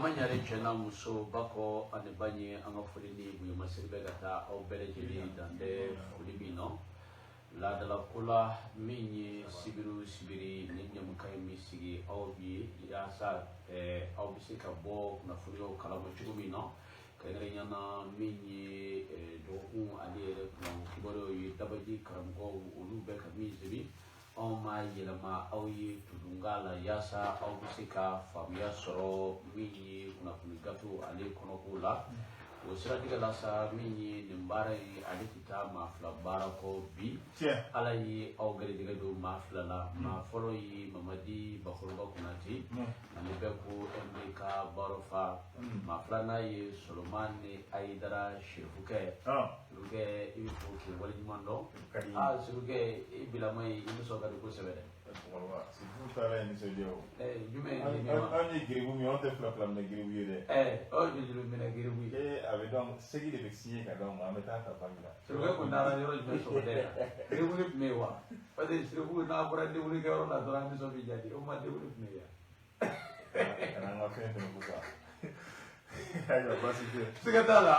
Jama ɲare, cɛ n'a muso, bakɔ ani ba ɲɛ, an ka foli ni bonyamasegin bɛ ka taa aw bɛɛ lajɛlen dan tɛ foli min na. Laadala ko la, min ye sibiri o sibiri ni jɛmukan in bɛ sigi aw ye yaasa aw bɛ se ka bɔ kunnafoniyaw kalama cogo min na, kɛrɛnkɛrɛnnenya na min ye dɔgɔkun ale yɛrɛ kunna kibaruyaw ye, dabaji karamɔgɔw olu bɛ ka min sɛbɛn, anw m'a yɛlɛma aw ye tudunka la yaasa aw bɛ se ka faamuya sɔrɔ min ye kunnafoni gafew ale kɔnɔko la. O siratigɛ la sa, min ye nin baara ye, ale tɛ taa maa fila baara kɔ bi. Ala ye aw garijɛgɛ don maa fila la. Maa fɔlɔ ye Mamadi Bakɔrɔba Konate, ani bɛɛ ko MBK Barofa. Maa filanan ye Solomani Ayidara Serifukɛ. Serifukɛ, i bɛ fo k'i waleɲuman dɔn. Aa Serifukɛ, i bilama ye, i nisɔn ka di kosɛbɛ dɛ. Cɛkɔrɔba, Sirifu taara ye nisɔndiya o. Jumɛn ye ni ma? Anw ye geribu min ye, anw tɛ fila fila minɛ geribu ye dɛ. Aw ye joli minɛ geribu ye? A bɛ dɔn, segi de bɛ signé ka d'anw ma, an bɛ taa ta banque la. Serifukɛ kun taara yɔrɔ jumɛn sɔgɔmada in na? Denkundi tun bɛ yen wa? Parce que Sirifu n'a bɔra denkundi kɛyɔrɔ la dɔrɔn, an nisɔn bɛ diya de. O ma denkundi tun bɛ yen. Ka na an ka fɛn fɛnɛ ko sa. Ayiwa, baasi tɛ. Siga t'a la.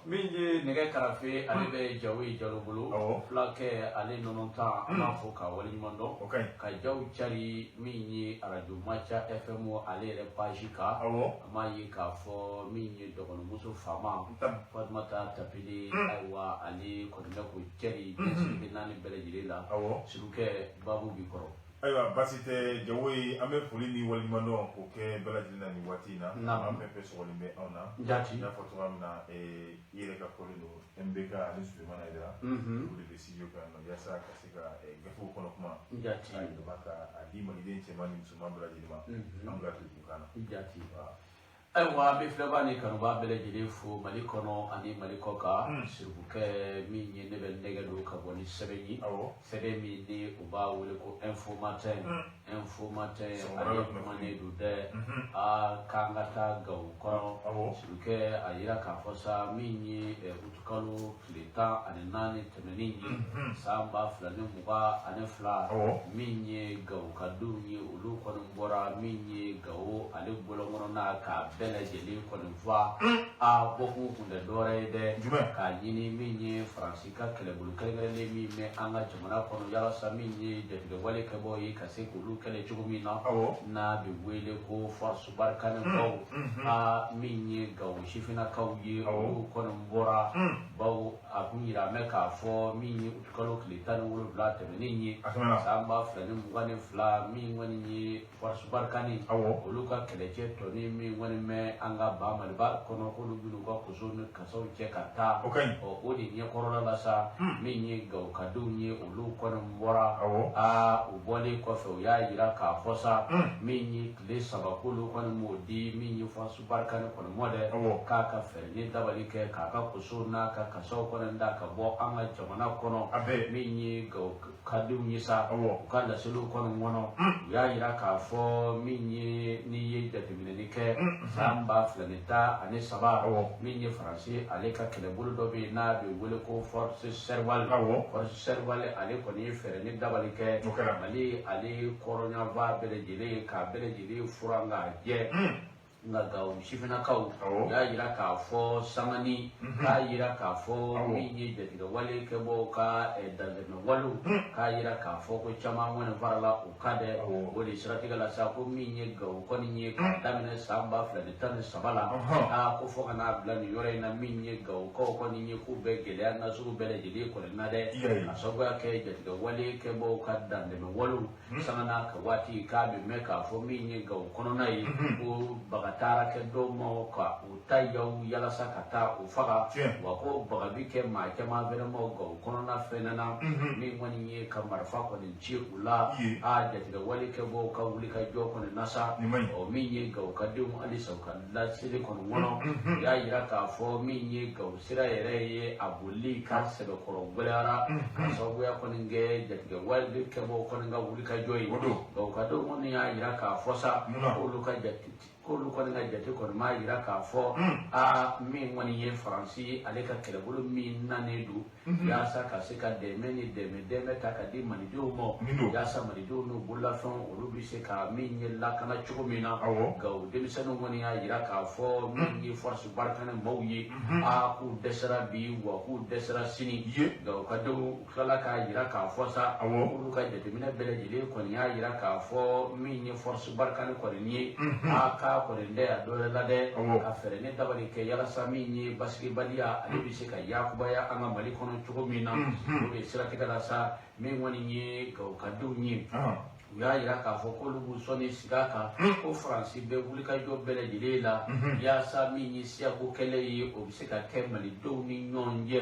Min ye nɛgɛ karafe, ale bɛ Jawo ye Jalo bolo. Fulakɛ ale nɔnɔ tan, an b'a fɔ ka waleɲuman dɔn. O ka ɲi. Ka jaw cari min ye arajo Maca FM ale yɛrɛ page kan. An b'a ye k'a fɔ min ye dɔgɔnumuso faama Fatumata Tapili, ayiwa, ale kɔni bɛ k'o cɛri diɲɛ naani bɛɛ lajɛlen la. Sirukɛ, baabu b'i kɔrɔ. Ayiwa, baasi tɛ, Jawo ye. An bɛ foli ni waleɲumandɔn k'o kɛ bɛɛ lajɛlen na nin waati in na. An fɛn fɛn sɔgɔlen bɛ anw na. I n'a fɔ cogoya min na, i yɛrɛ ka fɔlen don, MBK ani Sulemana Hayidara, olu de bɛ studio kan yan nɔ yaasa ka se ka gafew kɔnɔ kuma k'a yɛlɛma ka a di maliden cɛman ni musoman bɛɛ lajɛlen ma an ka tubabukan na. Ayiwa, an bɛ filɛbaa ni kanubaa bɛɛ lajɛlen fo Mali kɔnɔ ani Mali kɔ kan. Sirifukɛ, min ye ne bɛ nɛgɛ don ka bɔ ni sɛbɛn ye, sɛbɛn min ni u b'a wele ko Info Matin. Info Matin ale kumanen don dɛ. Aa, k'an ka taa Gawo kɔnɔ. Sirifukɛ, a yira k'a fɔ sa, min ye utukalo tile 14 tɛmɛnen ye san 2022, min ye Gawo ka denw ye, olu kɔni bɔra min ye Gawo ale bɔlɔn kɔnɔna k'a bɛɛ lajɛlen kɔni fa. A bɔkun kun tɛ dɔwɛrɛ ye dɛ, k'a ɲini min ye Faransi ka kɛlɛbolo kɛrɛnkɛrɛnnen min bɛ an ka jamana kɔnɔ, yalasa min ye jatigɛwale kɛbaaw ye ka se k'olu kɛlɛ cogo min na, n'a bɛ wele ko Force Barkhane baw. A min ye Gawo sifinnakaw ye, olu kɔni bɔra baw a kun yira mɛ k'a fɔ min ye utukalo tile 17 tɛmɛnen ye san 2022, min kɔni ye Force Barkhane, olu ka kɛlɛcɛ tɔni min kɔni bɛ an ka ba Maliba kɔnɔ, k'olu bɛn'u ka koso ni kasaw cɛ ka taa. Ɔ, o de ɲɛkɔrɔla la sa, min ye Gawokadenw ye, olu kɔni bɔra. Aa, u bɔlen kɔfɛ, u y'a yira k'a fɔ sa, min ye tile 3, k'olu kɔni m'o di min ye Force Barkhane kɔni mɔ dɛ, k'a ka fɛɛrɛ ni dabali kɛ k'a ka koso n'a ka kasaw kɔni da ka bɔ an ka jamana kɔnɔ. Min ye Gawokadenw ye sa, u ka laseliw kɔni kɔnɔ, u y'a yira k'a fɔ min ye, n'i ye jateminɛli kɛ san 2013, min ye Faransi ale ka kɛlɛbolo dɔ bɛ yen n'a bɛ wele ko Force Serval. Force Serval ale kɔni ye fɛɛrɛ ni dabali kɛ Mali ale kɔrɔnyanfan bɛɛ lajɛlen, k'a bɛɛ lajɛlen furan k'a jɛ. Nka Gawo sifinnakaw u y'a yira k'a fɔ sangani k'a yira k'a fɔ min ye jatigɛwale kɛbaaw ka dantɛmɛwalew, k'a yira k'a fɔ ko caman kɔni farala u kan dɛ. O de siratigɛ la sa, ko min ye Gawo kɔni ye, k'a daminɛ san 2013 la, aa, ko fo ka n'a bila nin yɔrɔ in na, min ye Gawokaw kɔni ye, k'u bɛ gɛlɛya nasugu bɛɛ lajɛlen kɔni na dɛ, ka sababuya kɛ jatigɛwale kɛbaaw ka dantɛmɛwalew. Sanga n'a ka waati, k'a bɛ mɛn k'a fɔ min ye Gawo kɔnɔna ye, ko baga taara kɛ dɔw ma ka u ta yaw yalasa ka taa u faga. Wa ko baga bi kɛ maa caman fɛnɛ ma Gawo kɔnɔna fɛnɛ na, min kɔni ye ka marifa kɔni ci u la. A jatigɛwale kɛbaaw ka wuli ka jɔ kɔni na sa, ɔ, min ye Gawo ka denw halisa, u ka laseli kɔni kɔnɔ, u y'a yira k'a fɔ min ye Gawo sira yɛrɛ ye, a boli ka sɛbɛkɔrɔ gɛlɛyara ka sababuya kɔni kɛ jatigɛwale kɛbaaw kɔni ka wuli ka jɔ ye. Gawo ka denw kɔni y'a yira k'a fɔ sa, k'olu ka jate K'olu kɔni ka jate kɔni m'a jira k'a fɔ aa min kɔni ye Faransi ale ka kɛlɛbolo min nanen don yaasa ka se ka dɛmɛ ni dɛmɛ ta ka di malidenw ma, yaasa malidenw n'u bololafɛnw olu bɛ se ka min ye lakana cogo min na. Nka o denmisɛnninw kɔni y'a jira k'a fɔ min ye Force Barkhane maaw ye, aa k'u dɛsɛra bi wa k'u dɛsɛra sini. Nka u ka denw u tilala k'a jira k'a fɔ sa, olu ka jateminɛ bɛɛ lajɛlen kɔni y'a jira k'a fɔ min ye Force Barkhane kɔni ye, a k'a kɔni tɛ a dɔ wɛrɛ la dɛ, ka fɛɛrɛ ni dabali kɛ yalasa min ye basigibaliya ale bɛ se ka yakubaya an ka Mali kɔnɔ cogo min na. O de siratigɛ la sa, min kɔni ye Gawokadenw ye, u y'a jira k'a fɔ k'olu b'u sɔnni sigi a kan ko Faransi bɛ wulikajɔ bɛɛ lajɛlen la yaasa min ye siyako kɛlɛ ye, o bɛ se ka kɛ malidenw ni ɲɔgɔn cɛ.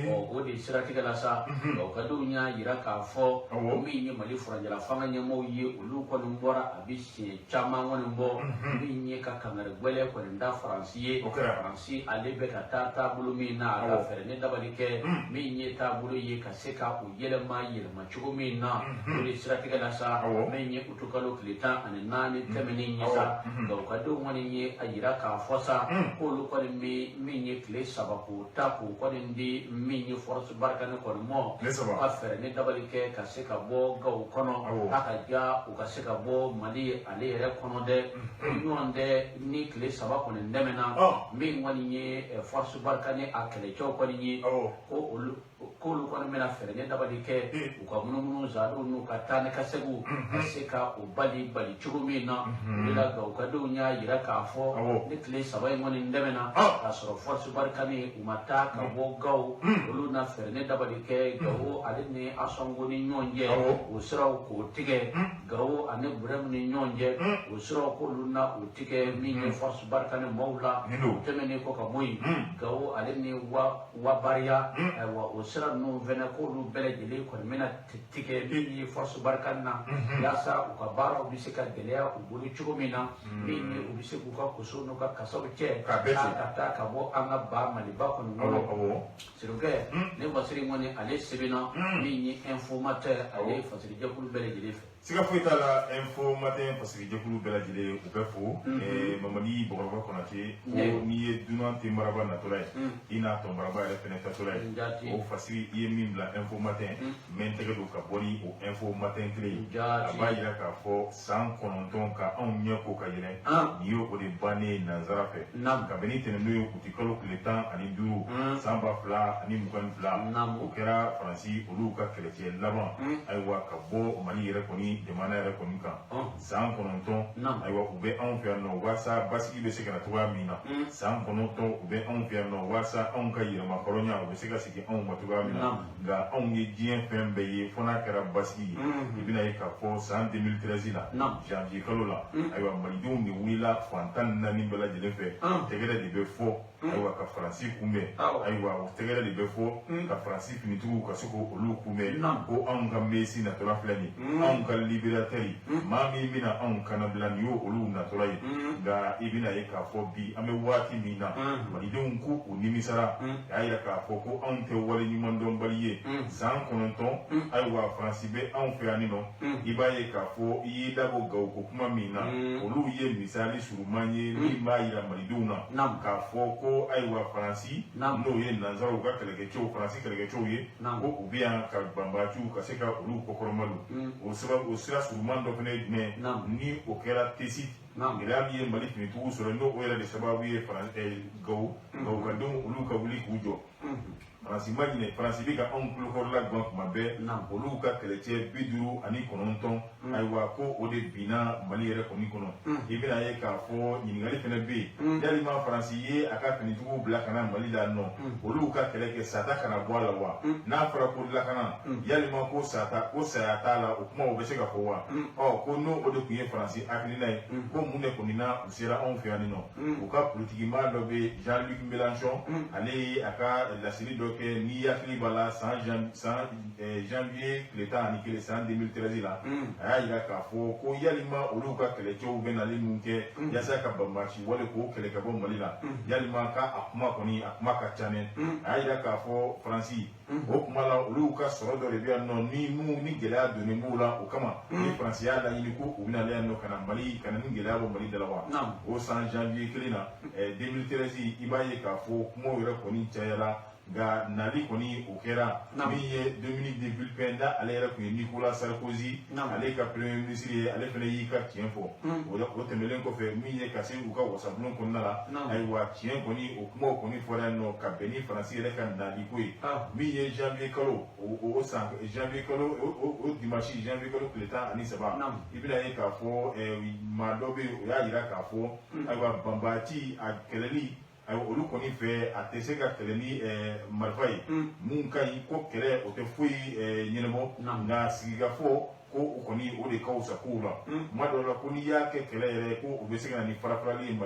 Ɔ o de siratigɛ la sa, Gawokadenw y'a jira k'a fɔ min ye Mali furancɛla fanga ɲɛmɔgɔw ye, olu kɔni bɔra a bɛ siɲɛ caman kɔni bɔ min ye ka kangari gɛlɛn kɔni da Faransi ye. Faransi ale bɛ ka taa taabolo min na, a ka fɛɛrɛ ni dabali kɛ min ye taabolo ye ka se ka o yɛlɛma yɛlɛma cogo min na. O de siratigɛ la sa, min ye utukalo tile 14 tɛmɛnen ye sa, Gawokadenw kɔni ye a jira k'a fɔ sa k'olu kɔni bɛ min ye tile 3 k'o ta k'o kɔni di min ye Force Barkhane kɔni ma, ka fɛɛrɛ ni dabali kɛ ka se ka bɔ Gawo kɔnɔ, a ka ja u ka se ka bɔ Mali ale yɛrɛ kɔnɔ dɛ. Ɲɔgɔn tɛ ni tile 3 kɔni tɛmɛna, min kɔni ye Force Barkhane a kɛlɛcɛw kɔni ye, ko olu k'olu kɔni bɛna fɛɛrɛ ni dabali kɛ u ka munumunu zaliw n'u ka taa ni ka seginw ka se ka o bali bali cogo min na. O de la Gawokadenw y'a jira k'a fɔ ni tile 3 in kɔni tɛmɛna k'a sɔrɔ Force Barkhane u ma taa ka bɔ Gawo, olu na fɛɛrɛ ni dabali kɛ Gawo ale ni Asɔngo ni ɲɔgɔn cɛ, o siraw k'o tigɛ, Gawo ani Burɛmu ni ɲɔgɔn cɛ, o siraw k'olu na o tigɛ min ye Force Barkhane maaw la. O tɛmɛnen kɔ ka bɔ yen, Gawo ale ni Wabariya, ayiwa o sira ninnu fɛnɛ k'olu bɛɛ lajɛlen kɔni bɛna tigɛ min ye Force Barkhane na, yaasa u ka baaraw bɛ se ka gɛlɛya u bolo cogo min na, min ye u bɛ se k'u ka koso n'u ka kasaw cɛ ka taa ka bɔ an ka ba Maliba kɔni kɔnɔ. Sirikɛ ne fasiri kɔni ale sɛbɛnna min ye Info Matin ale ye fasirijɛkulu bɛɛ lajɛlen fɛ. Siga foyi t'a la, Info Matin fasirijɛkulu bɛɛ lajɛlen u bɛ fo. Mamadi Bɔkɔrɔba Konate ko n'i ye dunan tɛ maraba natɔla ye, i n'a tɔ maraba yɛrɛ fɛnɛ tatɔla ye. O fasiri i ye min bila Info Matin, n bɛ n tɛgɛ don ka bɔ ni o Info Matin kelen ye. A b'a jira k'a fɔ san 9 ka anw ɲɛ ko ka yɛlɛ, nin ye o de bannen ye nansara fɛ. Kabini tɛnɛndon ye utikalo tile 15 san 2022, o kɛra Faransi olu ka kɛlɛcɛ laban, ayiwa ka bɔ Mali yɛrɛ kɔni jamana yɛrɛ kɔni kan. San 9, ayiwa u bɛ anw fɛ yan nɔ walasa basigi bɛ se ka na cogoya min na. San 9 u bɛ anw fɛ yan nɔ walasa anw ka yɛrɛma hɔrɔnya u bɛ se ka sigi anw ma cogoya min na. Nka anw ye diɲɛ fɛn bɛɛ ye fo n'a kɛra basigi ye. I bɛna ye k'a fɔ san 2013 la, janvier kalo la, ayiwa malidenw de wulila fan 14 bɛɛ lajɛlen fɛ, tɛgɛrɛ de bɛ fɔ ayiwa ka Faransi kunbɛn, ayiwa o tɛgɛrɛ de bɛ fɔ ka Faransi finitigiw ka se k'olu kunbɛn, ko anw ka Messi natɔla filɛ nin ye, anw ka libérateur, maa min bɛna anw kannabila nin y'o olu natɔla ye. Nka i bɛna ye k'a fɔ bi an bɛ waati min na, malidenw ko u nimisara, a y'a jira k'a fɔ ko anw tɛ wale ɲuman dɔnbali ye. San 9, ayiwa Faransi bɛ anw fɛ yan nɔ, i b'a ye k'a fɔ i y'i dabɔ Gawo ko kuma min na, olu ye misali suruman ye min b'a jira malidenw na k'a fɔ ko ayiwa Faransi n'o ye nansaraw ka kɛlɛkɛcɛw, Faransi kɛlɛkɛcɛw ye, ko u bɛ yan ka banbaanciw ka se ka olu kɔkɔrɔma don. O sababu o sira suruman dɔ fana ye jumɛn ni o kɛra Tessit, gɛlɛya min ye Mali finitigiw sɔrɔ, n'o yɛrɛ de sababu ye Gawo Gawokadenw olu ka wuli k'u jɔ. Faransi ma ɲinɛ, Faransi bɛ ka anw tulokɔrɔla gan kuma bɛɛ, olu ka kɛlɛcɛ 59, ayiwa ko o de binna Mali yɛrɛ kɔni kɔnɔ. I bɛna ye k'a fɔ ɲininkali fana bɛ yen, yalima Faransi ye a ka finitigiw bila ka na Mali la nɔ, olu ka kɛlɛ kɛ sata kana bɔ a la wa? N'a fɔra ko lakana, yalima ko sata ko saya t'a la, o kuma o bɛ se ka fɔ wa? Ɔ ko n'o o de tun ye Faransi hakilina ye, ko mun de kɔni na u sera anw fɛ yan nɔ? U ka politikimaa dɔ bɛ Jean-Luc Mélenchon, ale ye a ka laseli dɔ dɔ kɛ. N'i hakili b'a la, san janvier tile 11 san 2013 la, a y'a jira k'a fɔ ko yalima olu ka kɛlɛcɛw bɛ nali mun kɛ yaasa ka banbaanci wale k'o kɛlɛ ka bɔ Mali la, yalima k'a kuma kɔni a kuma ka ca dɛ. A y'a jira k'a fɔ Faransi o kuma la, olu ka sɔrɔ dɔ de bɛ yan nɔ ni mun ni gɛlɛya donnen b'u la, o kama ni Faransi y'a laɲini ko u bɛna yan nɔ ka na Mali ka na ni gɛlɛya bɔ Mali da la wa. O san janvier kelen na 2013, i b'a ye k'a fɔ kumaw yɛrɛ kɔni cayara, nka nali kɔni o kɛra. Min ye Dominique de Villepin n'a ale yɛrɛ tun ye Nicolas Sarkozy ale ka premier ministre ye, ale fana y'i ka tiɲɛ fɔ. O tɛmɛnen kɔfɛ, min ye ka se u ka wasabulon kɔnɔna la, ayiwa tiɲɛ kɔni o kumaw kɔni fɔra yan nɔ ka bɛn ni Faransi yɛrɛ ka nali ko ye. Min ye janvier kalo o san janvier kalo o dimanche janvier kalo tile 13, i bɛna ye k'a fɔ maa dɔ bɛ yen, o y'a jira k'a fɔ ayiwa banbaanci a kɛlɛli, ayiwa olu kɔni fɛ a tɛ se ka kɛlɛ ni marifa ye mun ka ɲi, ko kɛlɛ o tɛ foyi ɲɛnabɔ, nka sigikafɔ ko o kɔni o de ka fisa kow la. Kuma dɔw la ko n'i y'a kɛ kɛlɛ yɛrɛ, ko o bɛ se ka na ni farafarali ye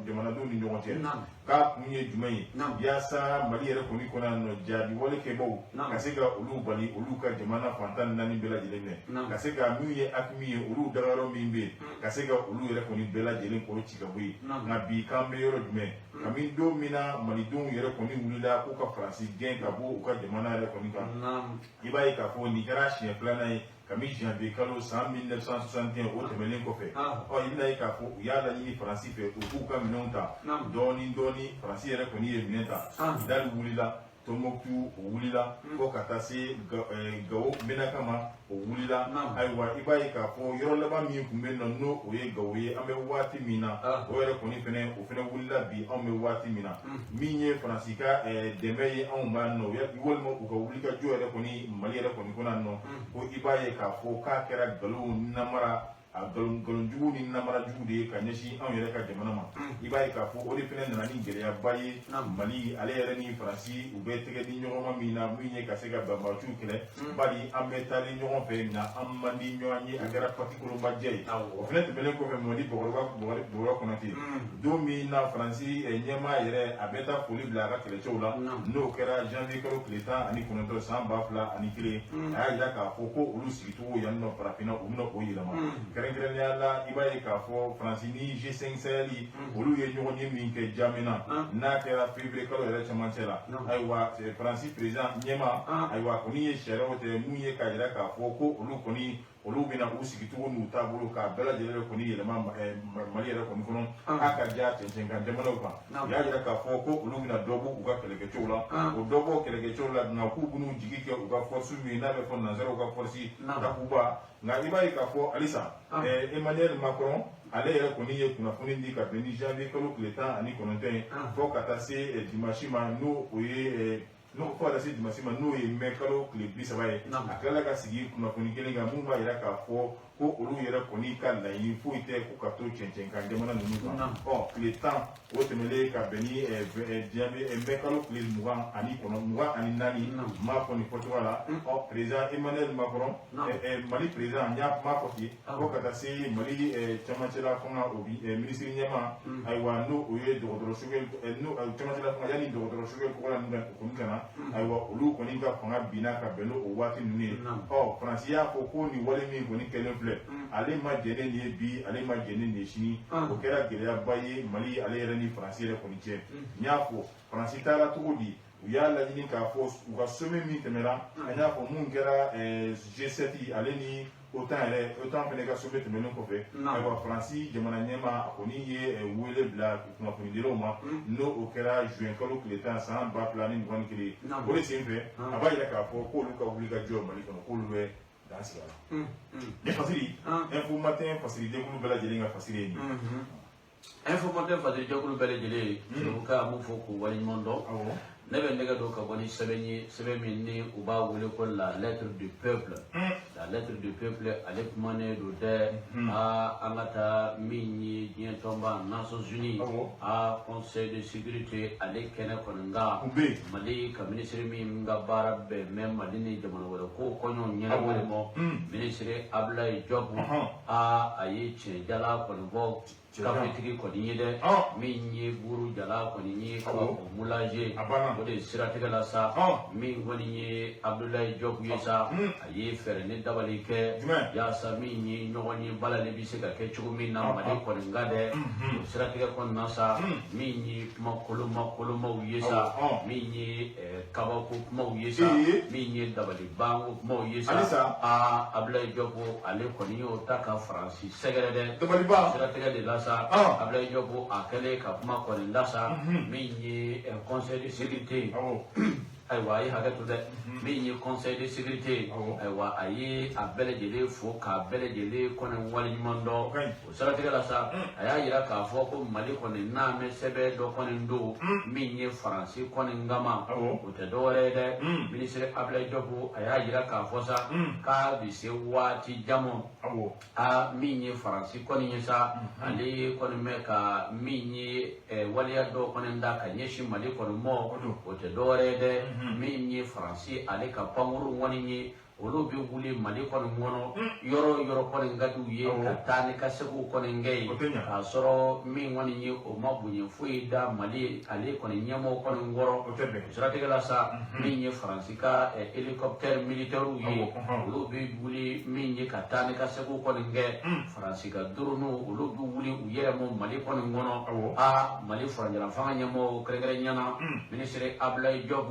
jamanadenw ni ɲɔgɔn cɛ. K'a kun ye jumɛn ye? Yaasa Mali yɛrɛ kɔni kɔnɔ yan nɔ, jaabi wale kɛbaw ka se ka olu bali olu ka jamana fan 14 bɛɛ lajɛlen minɛ, ka se ka min ye AQMI ye, olu dagayɔrɔ min bɛ yen, ka se ka olu yɛrɛ kɔni bɛɛ lajɛlen k'o ci ka bɔ yen. Nka bi k'an bɛ yɔrɔ jumɛn? Kabini don min na malidenw yɛrɛ kɔni wulila k'u ka Faransi gɛn ka bɔ u ka jamana yɛrɛ kɔni kan, i b'a ye k'a fɔ nin kɛra siɲɛ filanan ye kabini janvier kalo san 1961. O tɛmɛnen kɔfɛ, ɔ i bɛna ye k'a fɔ u y'a laɲini Faransi fɛ u k'u ka minɛnw ta dɔɔni dɔɔni. Faransi yɛrɛ kɔni ye minɛn ta, Kidali wulila, Tombouctou o wulila, fo ka taa se Gawo Menaka ma, o wulila. Ayiwa i b'a ye k'a fɔ yɔrɔ laban min tun bɛ yen nɔ, n'o o ye Gawo ye an bɛ waati min na, o yɛrɛ kɔni fɛnɛ o fɛnɛ wulila. Bi anw bɛ waati min na, min ye Faransi ka dɛmɛ ye anw b'a nɔ, walima u ka wulikajɔ yɛrɛ kɔni Mali yɛrɛ kɔni kɔnɔ yan nɔ, ko i b'a ye k'a fɔ k'a kɛra nkalon namara, a nkalonjugu ni namara jugu de ye ka ɲɛsin anw yɛrɛ ka jamana ma. I b'a ye k'a fɔ o de fana nana ni gɛlɛyaba ye. Mali ale yɛrɛ ni Faransi u bɛ tɛgɛ di ɲɔgɔn ma min na, min ye ka se ka banbaanciw kɛlɛ, bari an bɛ taali ɲɔgɔn fɛ, nka an man di ɲɔgɔn ye, a kɛra pati kolonbajɛ ye. O fana tɛmɛnen kɔfɛ, Mamadi Bɔkɔrɔba Konate, don min na Faransi ɲɛmaa yɛrɛ a bɛ taa foli bila a ka kɛlɛcɛw la, n'o kɛra janvier kalo tile 19 san 2001, a y'a jira k'a fɔ ko olu sigicogo yan nɔ farafinna, u bɛna o yɛlɛma. Kɛrɛnkɛrɛnnenya la, i b'a ye k'a fɔ Faransi ni G5 Sahel olu ye ɲɔgɔn ye min kɛ Jamena, n'a kɛra février kalo yɛrɛ cɛmancɛ la, ayiwa Faransi président ɲɛmaa ayiwa kɔni ye sariyaw tɛ mun ye k'a jira k'a fɔ ko olu kɔni olu bɛna u sigicogo n'u taabolo k'a bɛɛ lajɛlen kɔni yɛlɛma Mali yɛrɛ kɔni kɔnɔ, k'a ka diya cɛncɛn kan jamanaw kan. U y'a jira k'a fɔ ko olu bɛna dɔ bɔ u ka kɛlɛkɛcɛw la, o dɔ bɔ kɛlɛkɛcɛw la, nka k'u bɛn'u jigi kɛ u ka force min ye n'a bɛ fɔ nanzaraw ka force Takuba. Nka i b'a ye k'a fɔ halisa Emmanuel Macron ale yɛrɛ kɔni ye kunnafoni di ka bɛn ni janvier kalo tile 19 ye fo ka taa se dimanche ma, n'o o ye n'o fo ka taa se dimanche ma, n'o ye mai kalo tile 30 ye. A tilala ka sigi kunnafoni kelen kan mun b'a jira k'a fɔ ko olu yɛrɛ kɔni ka laɲini foyi tɛ ko ka to cɛncɛn kan jamana ninnu kan. Ɔ tile 10 o tɛmɛnen ka bɛn ni janvier mai kalo tile 29, 24, n m'a fɔ nin fɔcogo la. Ɔ président Emmanuel Macron, Mali président, n y'a kuma fɔ ten, fo ka taa se Mali cɛmancɛla fanga o minisiri ɲɛmaa, ayiwa n'o o ye dɔgɔtɔrɔ Choguel, n'o cɛmancɛla fanga yanni dɔgɔtɔrɔ Choguel Kokalla ninnu kɔni ka na, ayiwa olu kɔni ka fanga binna ka bɛn n'o waati ninnu ye. Ɔ Faransi y'a fɔ ko nin wale min kɔni kɛlen filɛ, ale ma jɛn ni nin ye bi, ale ma jɛn ni nin ye sini. O kɛra gɛlɛyaba ye Mali ale yɛrɛ ni Faransi yɛrɛ kɔni cɛ. N y'a fɔ Faransi taara cogo di? U y'a laɲini k'a fɔ u ka sommet min tɛmɛna, an y'a fɔ mun kɛra G7 ale ni OTAN yɛrɛ, OTAN fana ka sommet tɛmɛnen kɔfɛ, ayiwa Faransi jamana ɲɛmaa a kɔni ye wele bila kunnafonidilaw ma, n'o o kɛra juin kalo tile 10 san 2021. O de senfɛ a b'a jira k'a fɔ k'olu ka wulikajɔ Mali kɔnɔ, k'olu bɛ dan sigi a la. Ni fasiri Info Matin fasiri jɛkulu bɛɛ lajɛlen ka fasiri ye nin ye. Info Matin fasiri jɛkulu bɛɛ lajɛlen, Segu ka mun fɔ k'u waleɲuman dɔn. Ne bɛ nɛgɛ don ka bɔ ni sɛbɛn ye, sɛbɛn min ni u b'a wele ko La Lettre du Peuple. La Lettre du Peuple ale kumanen don dɛ. Aa an ka taa min ye diɲɛ tɔnba Nations Unies a Conseil de sécurité ale kɛnɛ kɔni kan, Mali ka minisiri min ka baara bɛn bɛ Mali ni jamana wɛrɛ ko kɔɲɔ ɲɛnabɔli ma, minisiri Abdoulaye Diop, aa a ye tiɲɛjala kɔni fɔ. Kafetigi kɔni ye dɛ, min ye buru jala kɔni ye ka o moulager. O de siratigɛ la sa, min kɔni ye Abdoulaye Diop ye sa, a ye fɛɛrɛ ni dabali kɛ yaasa min ye ɲɔgɔn ye balalen bɛ se ka kɛ cogo min na Mali kɔni kan dɛ. O siratigɛ kɔnɔna sa, min ye kuma koloma kolomaw ye sa, min ye kabako kumaw ye sa, min ye dabalibanko kumaw ye sa, aa Abdoulaye Diop ale kɔni y'o ta ka Faransi sɛgɛrɛ dɛ. Dabaliban. Siratigɛ de la sa, Abdoulaye Diop a kɛlen ka kuma kɔni la sa, min ye conseil de sécurité, ayiwa a ye hakɛ to dɛ, min ye conseil de sécurité, ayiwa a ye a bɛɛ lajɛlen fo k'a bɛɛ lajɛlen kɔni waleɲuman dɔn. O siratigɛ la sa, a y'a yira k'a fɔ ko Mali kɔni n'a mɛn sɛbɛn dɔ kɔni don min ye Faransi kɔni kama, o tɛ dɔwɛrɛ ye dɛ. Minisiri Abdoulaye Diop a y'a yira k'a fɔ sa k'a bɛ se waati jan ma, aa min ye Faransi kɔni ye sa, ale kɔni bɛ ka min ye waleya dɔw kɔni da ka ɲɛsin Mali kɔni mɔ, o tɛ dɔwɛrɛ ye dɛ. Min ye Faransi ale ka pankuru kɔni ye, olu bɛ wuli Mali kɔni kɔnɔ yɔrɔ o yɔrɔ kɔni ka d'u ye ka taa ni ka seginw kɔni kɛ yen, k'a sɔrɔ min kɔni ye o ma bonya foyi da Mali ale kɔni ɲɛmɔgɔ kɔni kɔrɔ. O siratigɛ la sa, min ye Faransi ka hélicoptère militaire ye, olu bɛ wuli min ye ka taa ni ka seginw kɔni kɛ. Faransi ka drone olu bɛ wuli u yɛrɛ mɔ Mali kɔni kɔnɔ. Aa Mali furancɛla fanga ɲɛmɔgɔ kɛrɛnkɛrɛnnenya na, minisiri Abdoulaye Diop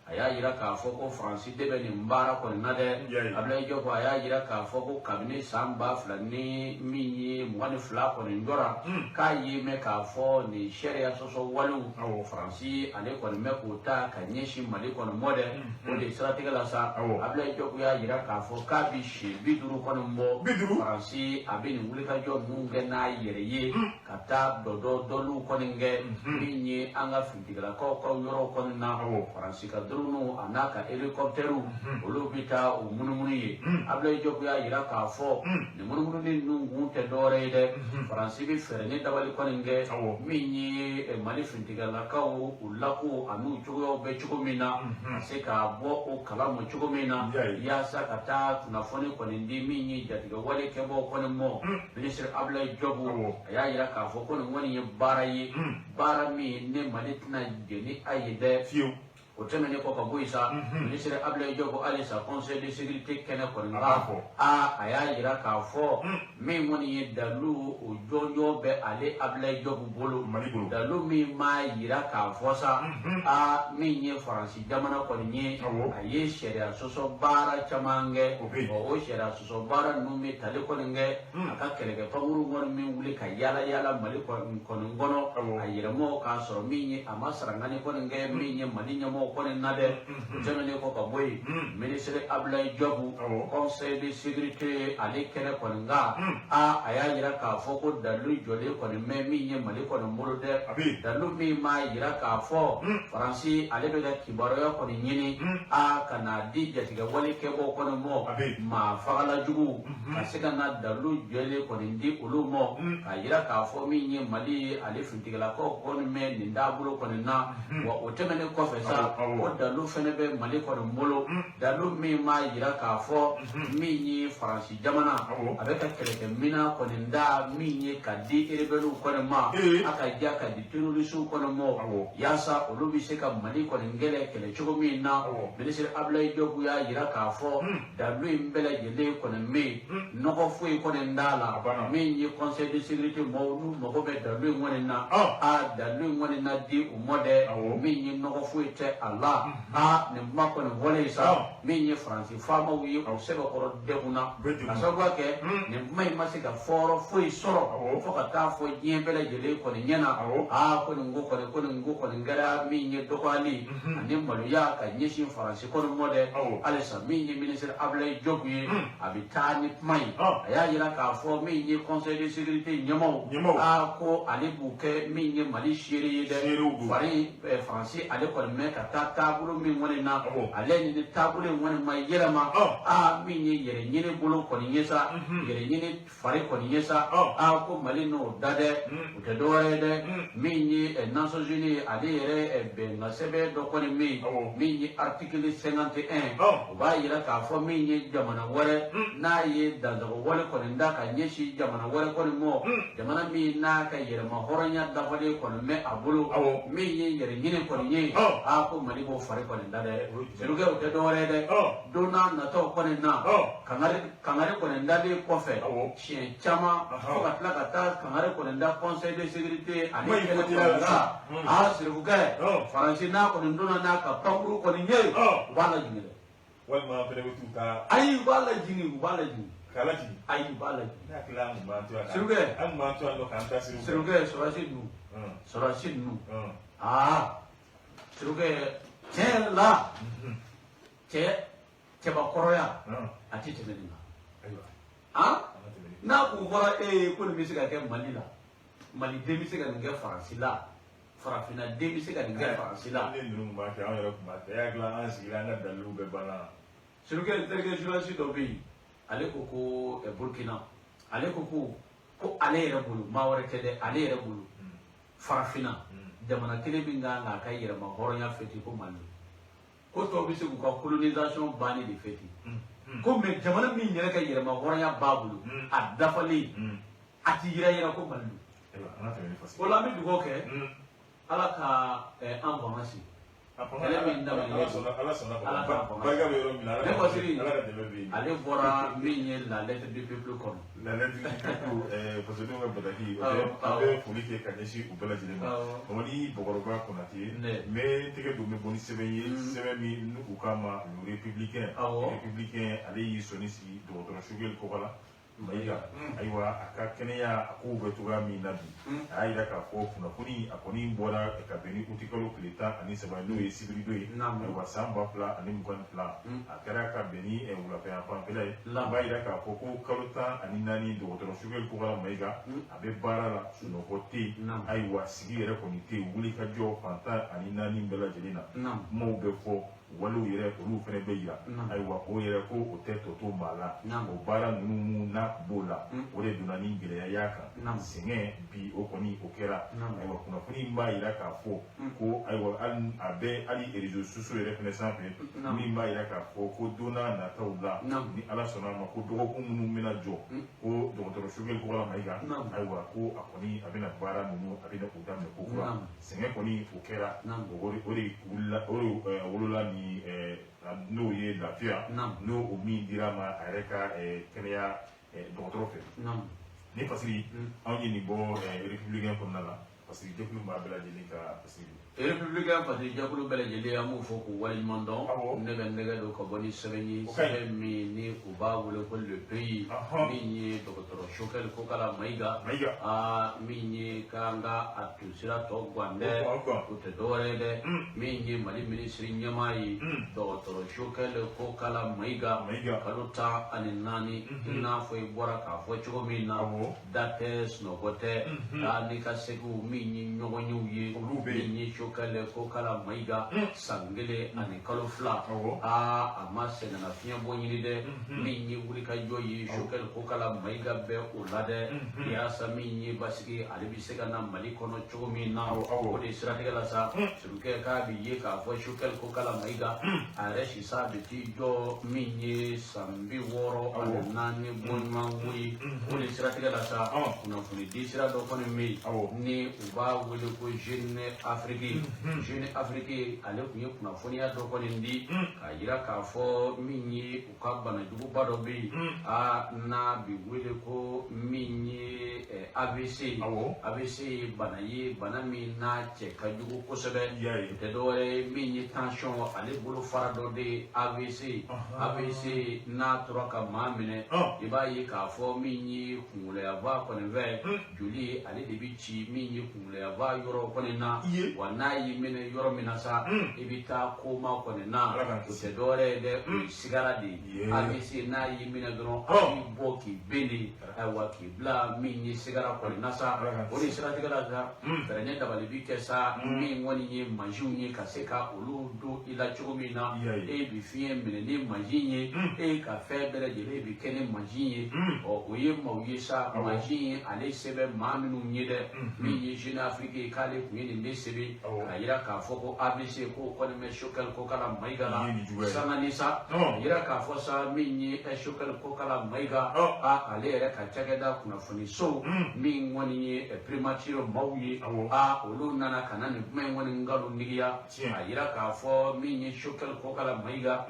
a y'a yira k'a fɔ ko Faransi de bɛ nin baara kɔni na dɛ. Abdoulaye Diop a y'a yira k'a fɔ ko kabini san 2022 kɔni jɔra, k'a ye mɛn k'a fɔ nin sariya sɔsɔ walew, Faransi ale kɔni bɛ k'o ta ka ɲɛsin Mali kɔni mɔ dɛ. O de siratigɛ la sa, Abdoulaye Diop y'a yira k'a fɔ k'a bɛ siɲɛ 50 kɔni bɔ, Faransi a bɛ nin wulikajɔ ninnu kɛ n'a yɛrɛ ye ka taa dɔdɔ dɔliw kɔni kɛ min ye an ka finitigilakaw ka yɔrɔw kɔni na. Faransi ka drone a n'a ka hélicoptère olu bɛ taa o munumunu ye. Abdoulaye Diop y'a yira k'a fɔ nin munumununi ninnu kun tɛ dɔwɛrɛ ye dɛ, Faransi bɛ fɛɛrɛ ni dabali kɔni kɛ min ye Mali finitigilakaw u lako an'u cogoyaw bɛ cogo min na, ka se ka bɔ o kalama cogo min na, yaasa ka taa kunnafoni kɔni di min ye jatigɛwale kɛbaaw kɔni mɔ. Minisiri Abdoulaye Diop a y'a yira k'a fɔ ko nin kɔni ye baara ye, baara min ne Mali tɛna jɛn ni a ye dɛ. Fiyewu. O tɛmɛnen kɔ ka bɔ yen sa, minisiri Abdoulaye Diop halisa conseil de sécurité kɛnɛ kɔni kan, aa a y'a yira k'a fɔ min kɔni ye dalu o jɔnjɔn bɛ ale Abdoulaye Diop bolo, dalu min m'a yira k'a fɔ sa, aa min ye Faransi jamana kɔni ye, a ye sariya sɔsɔ baara caman kɛ. O sariya sɔsɔ baara ninnu bɛ tali kɔni kɛ a ka kɛlɛkɛ pankuru kɔni min wuli ka yaala yaala Mali kɔni kɔnɔ a yɛrɛmɔ, k'a sɔrɔ min ye a ma sarangani kɔni kɛ min ye Mali ɲɛmɔgɔ kɔni na dɛ. O tɛmɛnen kɔ ka bɔ yen, minisiri Abdoulaye Diop conseil de sécurité ale kɛnɛ kɔni kan, a y'a yira k'a fɔ ko dalu jɔlen kɔni bɛ min ye Mali kɔni bolo dɛ, dalu min m'a yira k'a fɔ Faransi ale bɛ ka kibaruya kɔni ɲini a ka n'a di jatigɛwale kɛbaaw kɔni mɔ, maa fagala jugu, ka se ka na dalu jɔlen kɔni di olu mɔ, k'a yira k'a fɔ min ye Mali ye ale finitigilakaw kɔni bɛ nin taabolo kɔni na. Wa o tɛmɛnen kɔfɛ sa, o dalu fɛnɛ bɛ Mali kɔni bolo, dalu min m'a yira k'a fɔ min ye Faransi jamana a bɛ ka kɛlɛkɛminɛn kɔni da min ye ka di rebelles kɔni ma, a ka ja ka di terroristew kɔni mɔ, yaasa olu bɛ se ka Mali kɔni kɛlɛ kɛlɛ cogo min na. Minisiri Abdoulaye Diop y'a yira k'a fɔ dalu in bɛɛ lajɛlen kɔni bɛ yen, nɔgɔ foyi kɔni t'a la. Min ye conseil de sécurité mɔgɔw n'u mago bɛ dalu in kɔni na, a dalu in kɔni na di u mɔ dɛ, min ye nɔgɔ foyi tɛ a la. A nin kuma kɔni fɔlen sa, min ye Faransi faamaw ye u sɛbɛkɔrɔ degunna, ka sababuya kɛ nin kuma in ma se ka fɔyɔrɔ foyi sɔrɔ fo ka taa fɔ diɲɛ bɛɛ lajɛlen kɔni ɲɛna. Aa ko nin ko kɔni, ko nin ko kɔni kɛra min ye dɔgɔyali ani maloya ka ɲɛsin Faransi kɔni mɔ dɛ. Halisa min ye minisiri Abdoulaye Diop ye, a bɛ taa ni kuma ye, a y'a yira k'a fɔ min ye conseil de sécurité ɲɛmaaw, a ko ale b'u kɛ min ye Mali seere ye dɛ. Fari Faransi ale kɔni bɛ ka taa taabolo min kɔni na, ale ni taabolo in kɔni ma yɛlɛma, aa min ye yɛrɛ ɲini bolo kɔni ye sa, yɛrɛ ɲini fari kɔni ye sa, aa ko Mali n'o da dɛ, o tɛ dɔwɛrɛ ye dɛ. Min ye Nations Unies ale yɛrɛ bɛnkan sɛbɛn dɔ kɔni min ye article 51, o b'a yira k'a fɔ min ye jamana wɛrɛ n'a ye dansago wale kɔni da ka ɲɛsin jamana wɛrɛ kɔni mɔ, jamana min n'a ka yɛrɛma hɔrɔnya dafalen kɔni bɛ a bolo, min ye yɛrɛ ɲini kɔni ye, aa ko Mali b'o fari kɔni da dɛ. Serukɛ, o tɛ dɔwɛrɛ ye dɛ. Don n'a nataw kɔni na, kangari kɔni dalen kɔfɛ siɲɛ caman, fo ka tila ka taa kangari kɔni da Conseil de sécurité ale kɛnɛ kɔni kan. Aa Serukɛ, Faransi n'a kɔni donna n'a ka pankuru kɔni ye, u b'a lajigin dɛ. Walima an fɛnɛ bɛ t'u ta. Ayi, u b'a lajigin, u b'a lajigin. K'a lajigin. Ayi, u b'a lajigin. Ne hakili la an tun b'an to yan. Serukɛ. An tun b'an to yan nɔ k'an ta siriw. Serukɛ, sɔrɔdasi ninnu, aa Serukɛ, tiɲɛ yɛrɛ la, cɛ cɛbakɔrɔya a ti tɛmɛ nin kan. Ah, n'a kun fɔra e ye ko nin bɛ se ka kɛ Mali la, Maliden bɛ se ka nin kɛ Faransi la, farafinna den bɛ se ka nin kɛ Faransi la. Ne ninnu tun b'a kɛ, anw yɛrɛ tun b'a kɛ. E hakili la an sigira, an ka daliluw bɛɛ banna. Serukɛ, n terikɛ journaliste dɔ bɛ yen, ale ko ko Burkina, ale ko ko ale yɛrɛ bolo, maa wɛrɛ tɛ dɛ, ale yɛrɛ bolo, farafinna jamana kelen min kan k'a ka yɛrɛma hɔrɔnya fêter, ko Mali. Ko tɔw bɛ se k'u ka colonisation bannen de fêter, ko mais jamana min yɛrɛ ka yɛrɛma hɔrɔnya b'a bolo a dafalen, a ti yira yira, ko Mali don. O la an bɛ dugawu kɛ, Ala ka an fanga sigi. Kɛlɛ min daminɛ, Ala sɔnna. Ala k'a fanga. Barika bɛ yɔrɔ min na, Ne Basiri, Ala ka dɛmɛ bɛ yen. Ale bɔra min ye La Lettre du Peuple kɔnɔ. La Lettre du Peuple, fasodenw ka bataki, o tɛ? An bɛ foli kɛ ka ɲɛsin u bɛɛ lajɛlen ma. Mamadi Bɔkɔrɔba Konate, n bɛ tɛgɛ don, n bɛ bɔ ni sɛbɛn ye, sɛbɛn min n'u k'a ma Le Républicain. Républicain, ale y'i sɔnni sigi dɔgɔtɔrɔ Choguel Kokala Mayiga. Ayiwa, a ka kɛnɛya a kow bɛ cogoya min na bi, a y'a jira k'a fɔ kunnafoni a kɔni bɔra ka bɛn ni utikalo tile 13 ye, n'o ye sibiridon ye, ayiwa, san 2022, a kɛra ka bɛn ni wulafɛ yan fanfɛla ye. A b'a jira k'a fɔ ko kalo 14, dɔgɔtɔrɔ Choguel Kokala Mayiga a bɛ baara la, sunɔgɔ tɛ yen, ayiwa, sigi yɛrɛ kɔni tɛ yen, wuli ka jɔ fan 14 bɛɛ lajɛlen na, kumaw bɛ fɔ, walew yɛrɛ olu fana bɛ yira. Ayiwa, o yɛrɛ ko o tɛ tɔ to maa la. O baara ninnu mun n'a b'o la, o de donna ni gɛlɛya y'a kan, sɛgɛn bi o kɔni o kɛra. Ayiwa, kunnafoni in b'a yira k'a fɔ ko ayiwa, hali a bɛ hali réseaux sociaux yɛrɛ fana sanfɛ, min b'a yira k'a fɔ ko don n'a nataw la, ni Ala sɔnna a ma, ko dɔgɔkun minnu bɛna jɔ, ko dɔgɔtɔrɔ Choguel Kokala Mayiga, ayiwa, ko a kɔni a bɛna baara ninnu, a bɛna o daminɛ ko kura. Sɛgɛn kɔni o kɛra, o de wulila, o de wolola ni n'o ye lafiya, n'o o min dira ma a yɛrɛ ka kɛnɛya dɔgɔtɔrɔ fɛ. Ni Fasiri, anw ye nin bɔ Républicain kɔnɔna la, parce que jɛkulu b'a bɛɛ lajɛlen ka Fasiri. Républicain Fasiri jɛkulu bɛɛ lajɛlen, an b'u fɔ k'u waleɲuman dɔn. Ne bɛ nɛgɛ don ka bɔ ni sɛbɛn ye, sɛbɛn min ni u b'a wele ko Le Pays, min ye dɔgɔtɔrɔ Choguel Kokala Mayiga, aa min ye k'an ka a tun sira tɔ gan dɛ, o tɛ dɔwɛrɛ ye dɛ, min ye Mali minisiri ɲɛmaa ye, dɔgɔtɔrɔ Choguel Kokala Mayiga, kalo 14, i n'a fɔ i bɔra k'a fɔ cogo min na, da tɛ, sunɔgɔ tɛ, aa n'i ka segiw min ye ɲɔgɔnyew ye, min ye Choguel Kokala Mayiga, san 1 ani kalo 2, aa a ma sɛgɛnna fiɲɛ bɔ ɲini dɛ. Min ye wulikajɔ ye, Choguel Kokala Mayiga bɛ o la dɛ, yaasa min ye basigi ale bɛ se ka na Mali kɔnɔ cogo min na. O de siratigɛ la sa, Surukɛ, k'a bɛ ye k'a fɔ Choguel Kokala Mayiga a yɛrɛ sisan bɛ t'i jɔ min ye san 64 bɔɲɔgɔnko ye. O de siratigɛ la sa, kunnafoni di sira dɔ kɔni bɛ yen ni u b'a wele ko Jeune Afrique. Jeune Afrique, ale tun ye kunnafoniya dɔ kɔni di k'a yira k'a fɔ min ye u ka banajuguba dɔ bɛ yen, aa n'a bɛ wele ko min ye AVC. AVC ye bana ye, bana min n'a cɛ ka jugu kosɛbɛ. O tɛ dɔwɛrɛ ye, min ye tension ale bolo fara dɔ de ye AVC. AVC n'a tora ka maa minɛ, i b'a ye k'a fɔ min ye kunkoloyanfan kɔni fɛ, joli ale de bɛ ci min ye. kunkoloyanfan yɔrɔ kɔni na, wa n'a y'i minɛ yɔrɔ min na sa, i bɛ taa coma kɔni na. O tɛ dɔwɛrɛ ye dɛ, o ye sigara de ye. AVC n'a y'i minɛ dɔrɔn, a b'i bɔ k'i ben de, ayiwa, k'i bila min ye sigara kɔni na sa. O de siratigɛ la sa, fɛɛrɛ dabali bi kɛ sa, min kɔni ye mansinw ye, ka se ka olu don i la cogo min na, e bi fiɲɛ minɛ ni mansin ye, e ka fɛn bɛɛ lajɛlen bi kɛ ni mansin ye. Ɔ, o ye maaw ye sa, mansin ye ale sɛbɛn maa minnu ye dɛ, min ye Jeune Afrique ye, k'ale tun ye nin de sɛbɛn k'a yira k'a fɔ ko AVC ko kɔni bɛ Choguel Kokalla Maïga la. Sanga ni sa, a yira k'a fɔ sa, min ye Choguel Kokalla Maïga, a ale yɛrɛ ka cakɛda kunnafoniso min kɔni ye primature maaw ye, a olu nana ka na nin kuma in kɔni nkalon nigiya, a yira k'a fɔ min ye Choguel Kokalla Maïga,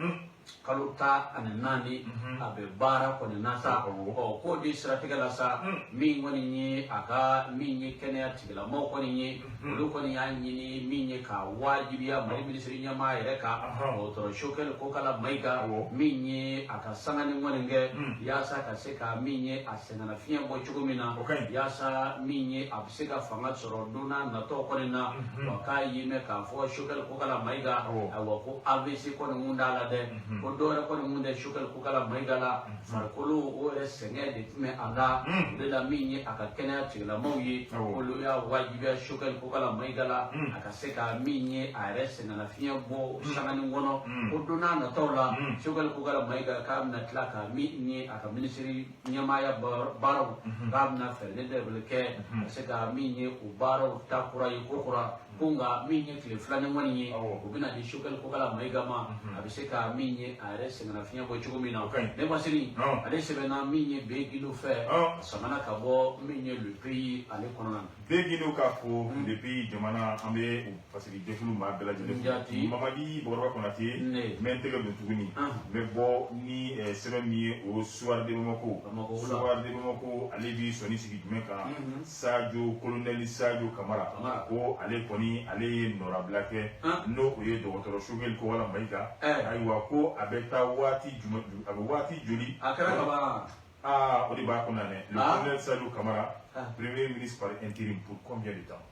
kalo 14 a bɛ baara kɔni na sa. Ɔ, k'o de siratigɛ la sa, min kɔni ye a ka min ye kɛnɛya tigilamɔgɔw kɔni ye, olu kɔni y'a ɲini min ye k'a wajibiya Mali minisiri ɲɛmaa yɛrɛ kan, dɔgɔtɔrɔ Choguel Kokalla Maïga, min ye a ka sangani kɔni kɛ yaasa ka se ka min ye a sɛgɛnna fiɲɛ bɔ cogo min na, yaasa min ye a bɛ se ka fanga sɔrɔ don n'a natɔ kɔni na. Wa k'a y'i mɛn k'a fɔ Choguel Kokalla Maïga, ayiwa, ko AVC kɔni kun t'a la dɛ, ko dɔwɛrɛ kɔni kun tɛ Choguel Kokalla Maïga la, farikolo o yɛrɛ sɛgɛn de tun bɛ a la. O de la, min ye a ka kɛnɛya tigilamɔgɔw ye, olu y'a wajibiya Choguel Kokalla Maïga la, a ka se ka min ye a yɛrɛ sɛgɛnna fiɲɛ bɔ sangani kɔnɔ, ko don n'a nataw la, Choguel Kokalla Maïga k'a bɛna tila ka min ye a ka minisiri ɲɛmaaya baaraw, k'a bɛna fɛɛrɛ de kɛ ka se ka min ye o baaraw ta kura ye ko kura ko. Nka min ye tile filanan kɔni ye, o bɛna di Choguel Kokalla Maïga ma, a bɛ se ka min ye a yɛrɛ sɛgɛnna fiɲɛ bɔ cogo min na. Ne Masiri, ale sɛbɛnna min ye Be Gindo fɛ, a samana ka bɔ min ye Le Pays ale kɔnɔna na. Be Gindo k'a fɔ Le Pays jamana, an bɛ fasiri jɛkulu maa bɛɛ lajɛlen fo. Mamadi Bɔkɔrɔba Konate, n bɛ n tɛgɛ don tuguni, n bɛ bɔ ni sɛbɛn min ye, o Soir de Bamako. Soir de Bamako, ale b'i sɔnni sigi jumɛn kan? Sadio, colonel Sadio Kamara, ko ale kɔni ale ye nɔrabila kɛ, n'o o ye dɔgɔtɔrɔ Choguel Kokalla Maïga. Ayiwa, ko a bɛ taa waati jumɛn, a bɛ waati joli? A kɛra ka ban. Aa, o de b'a kɔnɔ dɛ. Le colonel Sadio Kamara, premier ministre par intérim pour combien de temps?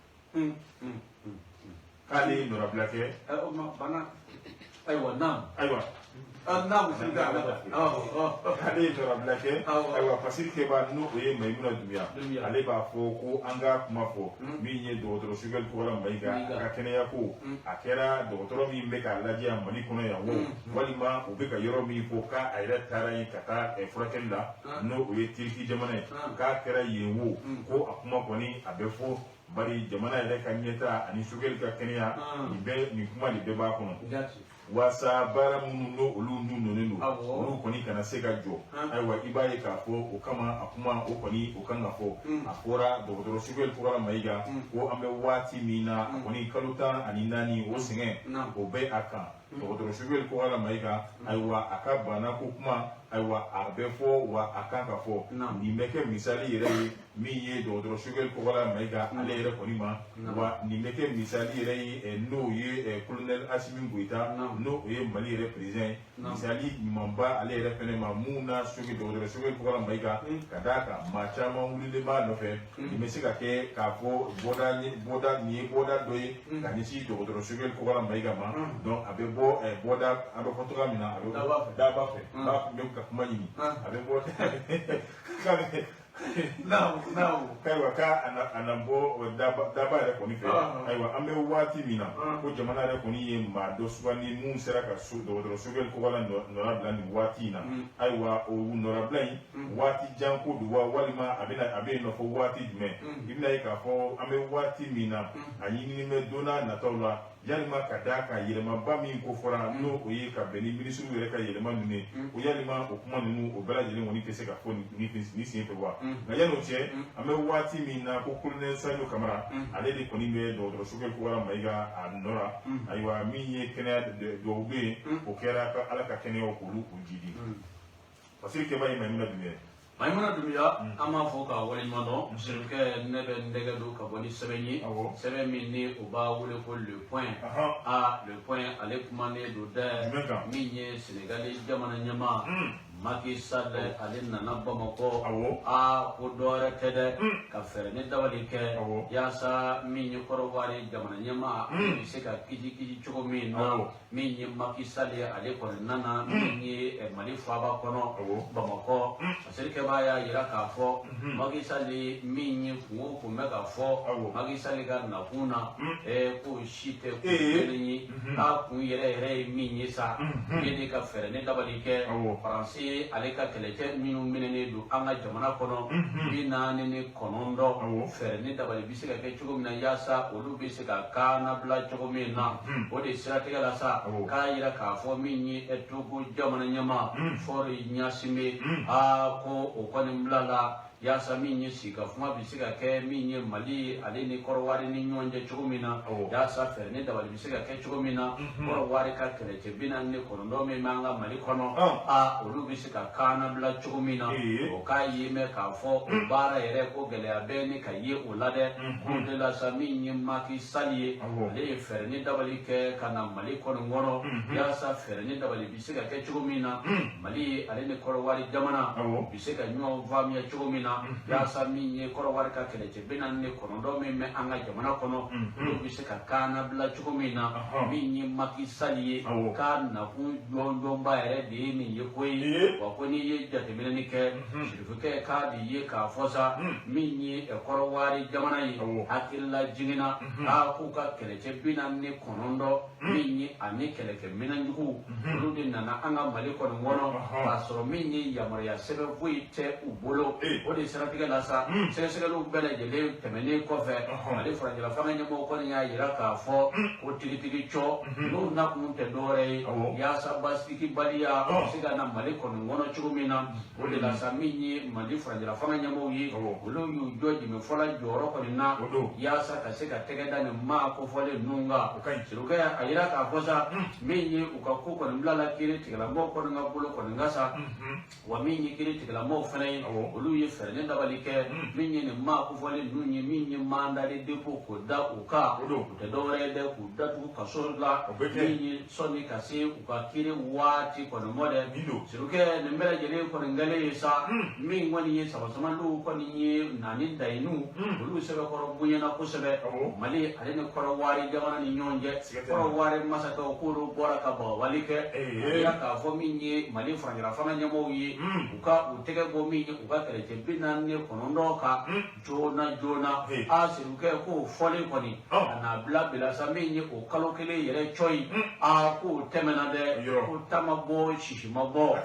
K'ale ye nɔrabila kɛ. Bana, ayiwa, naam. Ayiwa. Naam, ale ye nɔrabila kɛ. Ayiwa, Fasiri Kɛba, n'o o ye Mayimuna Dunbiya, ale b'a fɔ ko an ka kuma fɔ min ye dɔgɔtɔrɔ Choguel Kokalla Maïga, a ka kɛnɛya ko, a kɛra dɔgɔtɔrɔ min bɛ k'a lajɛ yan Mali kɔnɔ yan o, walima u bɛ ka yɔrɔ min fɔ k'a yɛrɛ taara yen ka taa furakɛli la, n'o o ye Turki jamana ye, k'a kɛra yen o, ko a kuma kɔni a bɛ fɔ, bari jamana yɛrɛ ka ɲɛta ani Choguel ka kɛnɛya, nin bɛɛ, nin kuma de bɛɛ b'a kɔnɔ, waasa baara minnu n'o olu nun donnen don, olu kɔni kana se ka jɔ. Ayiwa, i b'a ye k'a fɔ o kama, a kuma o kɔni o kan ka fɔ. A fɔra dɔgɔtɔrɔ Choguel Kokalla Maïga, ko an bɛ waati min na, a kɔni kalo 14, o sɛgɛn o bɛ a kan. Dɔgɔtɔrɔ Choguel Kokalla Maïga, ayiwa, a ka bana ko kuma, ayiwa, a bɛ fɔ wa a kan ka fɔ. Nin bɛ kɛ misali yɛrɛ ye min ye dɔgɔtɔrɔ Choguel Kokalla Maïga ale yɛrɛ kɔni ma, wa nin bɛ kɛ misali yɛrɛ ye, n'o ye colonel Assimi Goïta, n'o ye Mali yɛrɛ président ye, misali ɲumanba ale yɛrɛ fɛnɛ ma mun na. Choguel, dɔgɔtɔrɔ Choguel Kokalla Maïga, ka d'a kan maa caman wulilen b'a nɔfɛ, nin bɛ se ka kɛ k'a fɔ bɔda bɔda, nin ye bɔda dɔ ye ka ɲɛsin dɔgɔtɔrɔ Choguel Kokalla Maïga ma. Donc a bɛ bɔ bɔda, a bɛ fɔ cogoya min na, a bɛ bɔ daba fɛ, b'a kun bɛ ka kuma ɲini, a bɛ bɔ k'a bɛ ayiwa, k'a a na bɔ daba yɛrɛ kɔni fɛ. Ayiwa, an bɛ waati min na, ko jamana yɛrɛ kɔni ye maa dɔ sugandi mun sera ka dɔgɔtɔrɔ Choguel Kokalla nɔra bila nin waati in na. Ayiwa, o nɔrabila in, waati jan ko don wa, walima a bɛna a bɛ yen nɔ fɔ waati jumɛn? I bɛna ye k'a fɔ an bɛ waati min na, a ɲinini bɛ don n'a nataw la, yalima ka d'a kan yɛlɛmaba min ko fɔra, n'o o ye ka bɛn ni minisiriw yɛrɛ ka yɛlɛma ninnu ye, ko yalima o kuma ninnu o bɛɛ lajɛlen kɔni tɛ se ka fɔ nin sen fɛ wa? Nka yan'o cɛ, an bɛ waati min na, ko colonel Sadio Kamara, ale de kɔni bɛ dɔgɔtɔrɔ Choguel Kokalla Maïga a nɔ la. Ayiwa, min ye kɛnɛya duwawu bɛ yen, o kɛra ka Ala ka kɛnɛyaw k'olu u jidi. Fasiri Kɛba ye Mayimuna Dunbiya ye. Mayimuna Dunbiya, an b'a fɔ k'a waleɲuman dɔn. Sirikɛ, ne bɛ n tɛgɛ don ka bɔ ni sɛbɛn ye, sɛbɛn min ni o b'a wele ko Le Point. A Le Point, ale kumanen don dɛ, min ye Senegali jamana ɲɛmaa. Macky Sall ale nana Bamakɔ. Aa, ko dɔwɛrɛ tɛ dɛ, ka fɛɛrɛ ni dabali kɛ yaasa min ye Kɔrɔwari jamana ɲɛmaa bɛ se ka kisi kisi cogo min na. Min ye Macky Sall ye, ale kɔni nana min ye Mali faaba kɔnɔ Bamakɔ. Fasirikɛbaa y'a jira k'a fɔ Macky Sall min ye kun o kun bɛ ka fɔ Macky Sall ka nakun na, k'o si tɛ kun kelen ye. K'a kun yɛrɛ yɛrɛ ye min ye sa, ye de ka fɛɛrɛ ni dabali kɛ Faransi ale ka kɛlɛcɛ minnu minɛnen don an ka jamana kɔnɔ 49, fɛɛrɛ ni dabali bɛ se ka kɛ cogo min na yaasa olu bɛ se ka kannabila cogo min na. O de siratigɛ la sa, k'a jira k'a fɔ min ye Togo jamana ɲɛmaa Faure Gnassingbé, aa, ko o kɔni bilala yaasa min ye sigikafɔ bɛ se ka kɛ min ye Mali ale ni Kɔrɔwari ni ɲɔgɔn cɛ cogo min na, yaasa fɛɛrɛ ni dabali bɛ se ka kɛ cogo min na Kɔrɔwari ka kɛlɛcɛ 49 min b'an ka Mali kɔnɔ, aa, olu bɛ se ka kannabila cogo min na. O k'a ye mɛn k'a fɔ o baara yɛrɛ ko gɛlɛya bɛ ni ka ye o la dɛ. K'o de la sa, min ye Macky Sall ye, ale ye fɛɛrɛ ni dabali kɛ ka na Mali kɔni kɔnɔ yaasa fɛɛrɛ ni dabali bɛ se ka kɛ cogo min na Mali ale ni Kɔrɔwari jamana bɛ se ka ɲɔgɔn faamuya cogo min na, yaasa min ye Kɔrɔwari ka kɛlɛcɛ 49 min bɛ an ka jamana kɔnɔ, olu bɛ se ka kannabila cogo min na. Min ye Macky Sall ye, k'a nakun jɔnjɔnba yɛrɛ de ye nin ye ko ye. Wa ko n'i ye jateminɛni kɛ, sirifukɛ, k'a de ye k'a fɔ sa min ye Kɔrɔwari jamana ye, hakilila jiginna k'a k'u ka kɛlɛcɛ 49 min ye ani kɛlɛkɛminɛn jugu, olu de nana an ka Mali kɔni kɔnɔ k'a sɔrɔ min ye yamaruya sɛbɛn foyi tɛ u bolo. O de siratigɛ la sa, sɛgɛsɛgɛliw bɛɛ lajɛlen tɛmɛnen kɔfɛ, Mali furancɛla fanga ɲɛmɔgɔw kɔni y'a jira k'a fɔ ko tigitigi cɔ n'u nakun tɛ dɔwɛrɛ ye yaasa basigibaliya bɛ se ka na Mali kɔni kɔnɔ cogo min na. O de la sa, min ye Mali furancɛla fanga ɲɛmɔgɔw ye, olu y'u jɔ jɛmɛfɔla jɔyɔrɔ kɔni na yaasa ka se ka tɛgɛ da nin maa kofɔlen ninnu kan. Sirikɛ a yira k'a fɔ sa, min ye u ka ko kɔni bilala kiiri tigilamɔgɔw kɔni ka bolo kɔni kan sa. Wa min ye kiiri tigilamɔgɔw fana ye, olu ye fɛɛrɛ ni dabali kɛ min ye nin maa kofɔlen ninnu ye, min ye mandat de dépôt k'o da u kan. U tɛ dɔwɛrɛ ye dɛ, k'u datugu kaso la min ye sɔnni ka se u ka kiiri waati kɔni mɔ dɛ. Sirikɛ, nin bɛɛ lajɛlen kɔni kɛlen ye sa, min kɔni ye samasamaliw kɔni ye naani dayininw, olu sɛbɛkɔrɔ bonyana kosɛbɛ Mali ale ni Kɔrɔwari jamana ni ɲɔgɔn cɛ. Kɔrɔwari masakɛw k'olu bɔra ka bagabali kɛ a yira k'a fɔ min ye Mali furancɛla fanga ɲɛmɔgɔw ye, u ka u tɛgɛ bɔ min ye u ka kɛlɛcɛ 49 kan joona joona. A sirikɛ, k'o fɔlen kɔni ka n'a bila bila sa, min ye o kalo kelen yɛrɛ cɔyi, a k'o tɛmɛna dɛ, ko ta ma bɔ, sisi ma bɔ.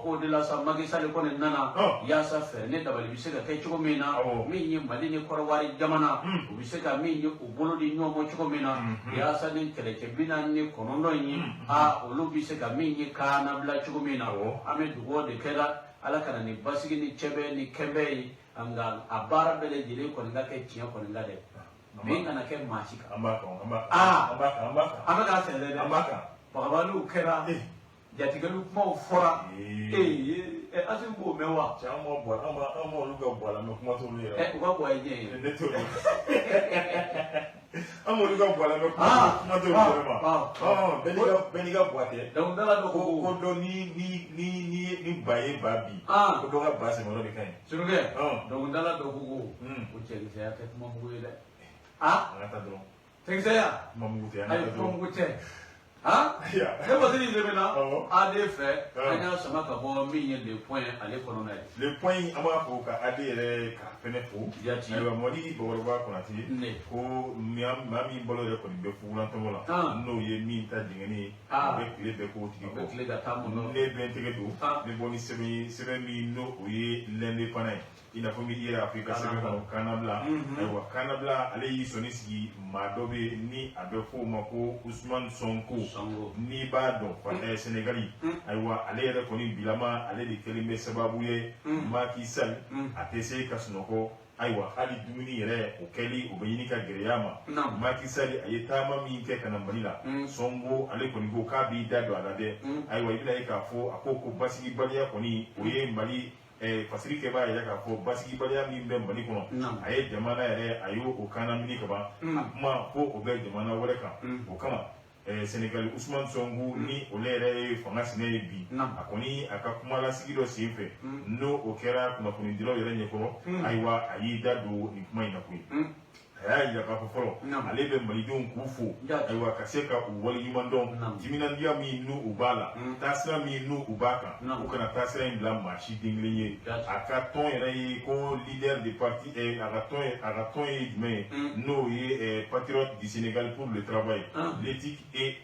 K'o de la sa, Macky Sall kɔni nana yaasa fɛɛrɛ ni dabali bɛ se ka kɛ cogo min na min ye Mali ni Kɔrɔwari jamana, u bɛ se ka min ye u bolo di ɲɔgɔn ma cogo min na, yaasa ni kɛlɛcɛ 49 in ye, a olu bɛ se ka min ye kannabila cogo min na. An bɛ dugawu de kɛ la, Ala ka na ni basigi ni cɛbɛ ni kɛnbɛ ye, nka a baara bɛɛ lajɛlen kɔni ka kɛ tiɲɛ kɔni ka dɛ, bin kana kɛ maa si kan. An b'a kan, an b'a kan, an b'a kan, an b'a kan. An bɛ k'a sɛnɛ dɛ. An b'a kan. Bagabaliw kɛra, jatigɛliw kumaw fɔra. Ee, Asimi b'o mɛn wa? Cɛ, an ma bɔ, an ma olu ka bɔ a la, mɛ kuma t'olu yɛrɛ. Ɛ, u ka bɔ a ye diɲɛ ye. Ne t'o dɔn. An m'olu ka bɔ a la, mɛ kuma t'olu yɛrɛ ma. Bɛɛ n'i ka bɔ a tɛ. Dɔnkilidala dɔ ko ko dɔ ni ba ye ba bi, ko dɔ ka ba sɛmɛyɔrɔ de ka ɲi. Surukɛ, dɔnkilidala dɔ ko ko cɛkisɛya tɛ kuma mugu ye dɛ. An ka taa dɔrɔn. Cɛkisɛya. Kuma mugu tɛ, an ka taa dɔrɔn. Ayi, kuma mugu tɛ. Ne Basiri lemina AD fɛ, an y'a sama ka bɔ min ye Le Point ale kɔnɔna ye. Le Point, an b'a fɔ ka AD yɛrɛ ka fɛnɛ fo. Jati. Ayiwa, Mɔdi Bakɔrɔba Konate ko maa min balo yɛrɛ kɔni bɛ fugulantɔmɔ la, n'o ye min ta dingɛni ye, a bɛ tile bɛɛ k'o tigi kɔ. Tile ka taa mun. Ne bɛ n tɛgɛ don, ne bɔ ni sɛbɛn ye, sɛbɛn min n'o o ye L'Indépendant ye. I n'a fɔ min i yɛrɛ y'a fɔ i ka sɛbɛn kɔnɔ, kannabila. Ayiwa, kannabila ale y'i sɔnni sigi maa dɔ bɛ yen ni a bɛ fɔ o ma ko Ousmane Sonko, n'i b'a dɔn Senegali. Ayiwa, ale yɛrɛ kɔni bilama, ale de kɛlen bɛ sababu ye Macky Sall a tɛ se ka sunɔgɔ. Ayiwa, hali dumuni yɛrɛ o kɛli o bɛ ɲini ka gɛlɛya ma. Macky Sall a ye taama min kɛ ka na Mali la, Sonko ale kɔni ko k'a b'i da don a la dɛ. Ayiwa, i bɛna ye k'a fɔ a ko ko basigibaliya kɔni o ye Mali fasiri kɛ b'a yɛrɛ k'a fɔ basigibaliya min bɛ Mali kɔnɔ, a ye jamana yɛrɛ a y'o o kannamini ka ban, a kuma ko o bɛ jamana wɛrɛ kan. O kama Sénégal Ousmane Sonko ni ole yɛrɛ ye fanga sinɛ ye bi, a kɔni a ka kumalasigi dɔ sen fɛ, n'o o kɛra kunnafonidilaw yɛrɛ ɲɛkɔrɔ, ayiwa, a y'i da don nin kuma in na koyi. A y'a yira k'a fɔ fɔlɔ, ale bɛ malidenw k'u fo, ayiwa, ka se ka u waleɲuman dɔn timinandiya min n'u u b'a la, taasira min n'u u b'a kan, u kana taasira in bila maa si den kelen ye. A ka tɔn yɛrɛ ye ko leader de parti, a ka tɔn ye jumɛn ye? N'o ye Patriote du Sénégal pour le travail, l'éthique et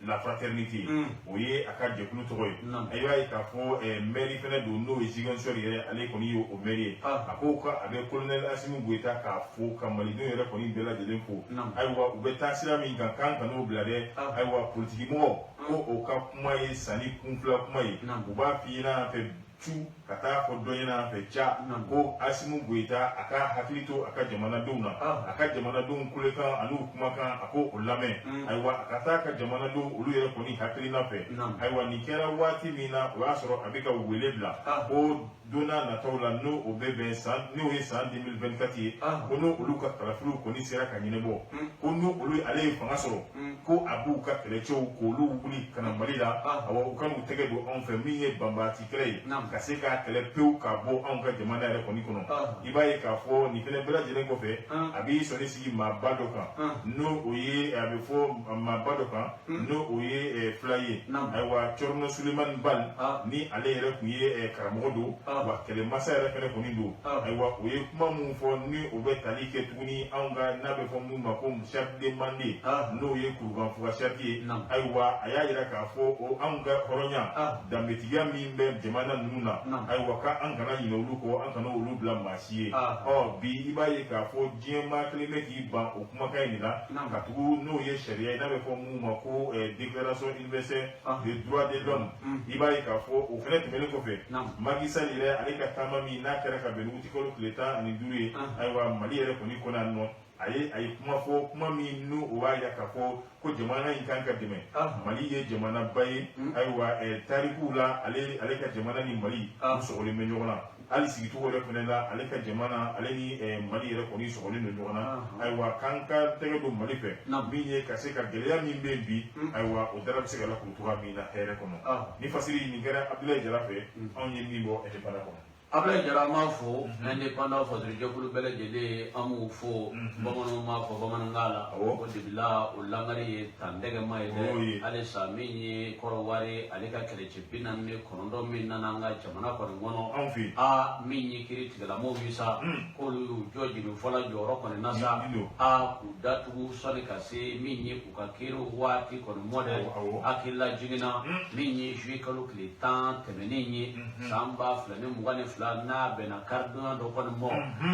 la fraternité, o ye a ka jɛkulu tɔgɔ ye. I b'a ye k'a fɔ maire fɛnɛ don, n'o ye Ziguinchor yɛrɛ, ale kɔni ye o maire ye. A ko ko a bɛ colonel Assimi Goïta k'a fo, ka malidenw yɛrɛ kɔni bɛɛ lajɛlen fo. Ayiwa, u bɛ taa sira min kan, k'an kan'o bila dɛ. Ayiwa, politiki mɔgɔ ko o ka kuma ye sanni kunfila kuma ye, u b'a f'i ɲɛna an fɛ cu ka taa fɔ dɔ ɲɛna an fɛ ca ko Assimi Goïta a ka hakili to a ka jamanadenw na, a ka jamanadenw kulekan ani u kumakan, a ko o lamɛn. Ayiwa, a ka taa ka jamanadenw olu yɛrɛ kɔni hakilina fɛ. Ayiwa, nin kɛra waati min na, o y'a sɔrɔ a bɛ ka wele bila ko don n'a nataw la, n'o o bɛ bɛn san, n'o ye san 2024 ye, ko n'o olu ka kalafiliw kɔni sera ka ɲɛnabɔ, ko n'o olu ale ye fanga sɔrɔ, ko a b'u ka kɛlɛcɛw k'olu wuli ka na Mali la. Awɔ, u ka n'u tɛgɛ don anw fɛ, min ye banbaati kɛlɛ ye, ka se k'a kɛlɛ pewu k'a bɔ anw ka jamana yɛrɛ kɔni kɔnɔ. I b'a ye k'a fɔ nin fɛnɛ bɛɛ lajɛlen kɔfɛ, a b'i sɔnni sigi maaba dɔ kan, n'o o ye, a bɛ fɔ maaba dɔ kan, n'o o ye fila ye. Ayiwa, Thierno Souleymane Baal, ni ale yɛrɛ tun ye karamɔgɔ don, wa kɛlɛmasa yɛrɛ fɛnɛ kɔni don. Ayiwa, o ye kuma mun fɔ, ni o bɛ tali kɛ tuguni anw ka n'a bɛ fɔ mun ma ko charte de Mandé, n'o ye kurukanfuga charte ye. Ayiwa, a y'a yira k'a fɔ o anw ka hɔrɔnya danbetigiya min bɛ jamana ninnu na, ayiwa, k'an kana ɲinɛ olu kɔ, an kana olu bila maa si ye. Ɔ bi, i b'a ye k'a fɔ diɲɛ maa kelen bɛ k'i ban o kumakan in de la, ka tugu n'o ye sariya ye n'a bɛ fɔ mun ma ko déclaration universelle des droits de l'homme. I b'a ye k'a fɔ o fɛnɛ tɛmɛnen kɔfɛ, Macky Sall yɛrɛ, ale ka taama min n'a kɛra ka bɛn ni wutikalo tile 15 ye, ayiwa, Mali yɛrɛ kɔni kɔnɔ yan nɔ, a ye kuma fɔ, kuma min n'o o b'a yira k'a fɔ ko jamana in kan ka dɛmɛ. Mali ye jamanaba ye. Ayiwa, tarikuw la, ale ka jamana ni Mali u sɔgɔlen bɛ ɲɔgɔn na, hali sigicogo yɛrɛ fɛnɛ la, ale ka jamana, ale ni Mali yɛrɛ kɔni sɔgɔlen don ɲɔgɔn na. Ayiwa, k'an ka tɛgɛ don Mali fɛ, min ye ka se ka gɛlɛya min bɛ yen bi, ayiwa, o dara bɛ se ka lakuru cogoya min na hɛrɛ kɔnɔ. Ni fasiri nin kɛra Abdoulaye Jara fɛ, anw ye min bɔ Indépendant kɔnɔ. Abdoulaye Jara, an b'a fo. Indépendant fasirijɛkulu bɛɛ lajɛlen, an b'u fo. Bamananw b'a fɔ bamanankan la ko debila o langari ye tandɛgɛma ye dɛ. Halisa min ye Kɔrɔwari, ale ka kɛlɛcɛ 49 min nana an ka jamana kɔni kɔnɔ, a min ye kiiri tigɛlamɔgɔw ye sa, k'olu y'u jɔ jigin fɔlɔ jɔyɔrɔ kɔni na sa, a k'u datugu sɔnni ka se min ye u ka kiiri waati kɔni mɔ dɛ. Hakilila jiginna min ye juillet kalo tile 10 tɛmɛnen ye san 2022, n'a bɛnna karidonya dɔ kɔni mɔ,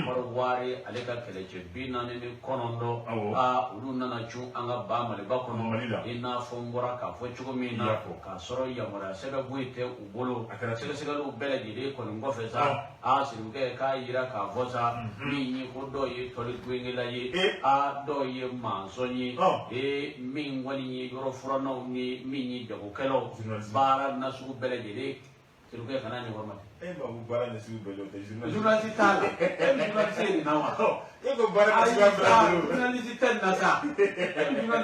Kɔrɔwari ale ka kɛlɛcɛ 49, a olu nana cun an ka ba Maliba kɔnɔ, i n'a fɔ n bɔra k'a fɔ cogo min na, k'a sɔrɔ yamaruya sɛbɛn foyi tɛ u bolo. Sɛgɛsɛgɛliw bɛɛ lajɛlen kɔni kɔfɛ sa, a sirikɛ k'a yira k'a fɔ sa, min ye ko dɔw ye tɔli gengela ye, a dɔw ye mansɔn ye, ee min kɔni ye yɔrɔ furannaw ni min ye jagokɛlaw, baara nasugu bɛɛ lajɛlen. Sirikɛ, kana ɲɔgɔn ma. E ma ko baara nasugu bɛɛ lajɛlen tɛ journaliste. Journaliste t'a la. E bɛ journaliste ye nin na wa? E ko baara nasugu bɛɛ lajɛlen. Journaliste tɛ nin na sa. E bɛ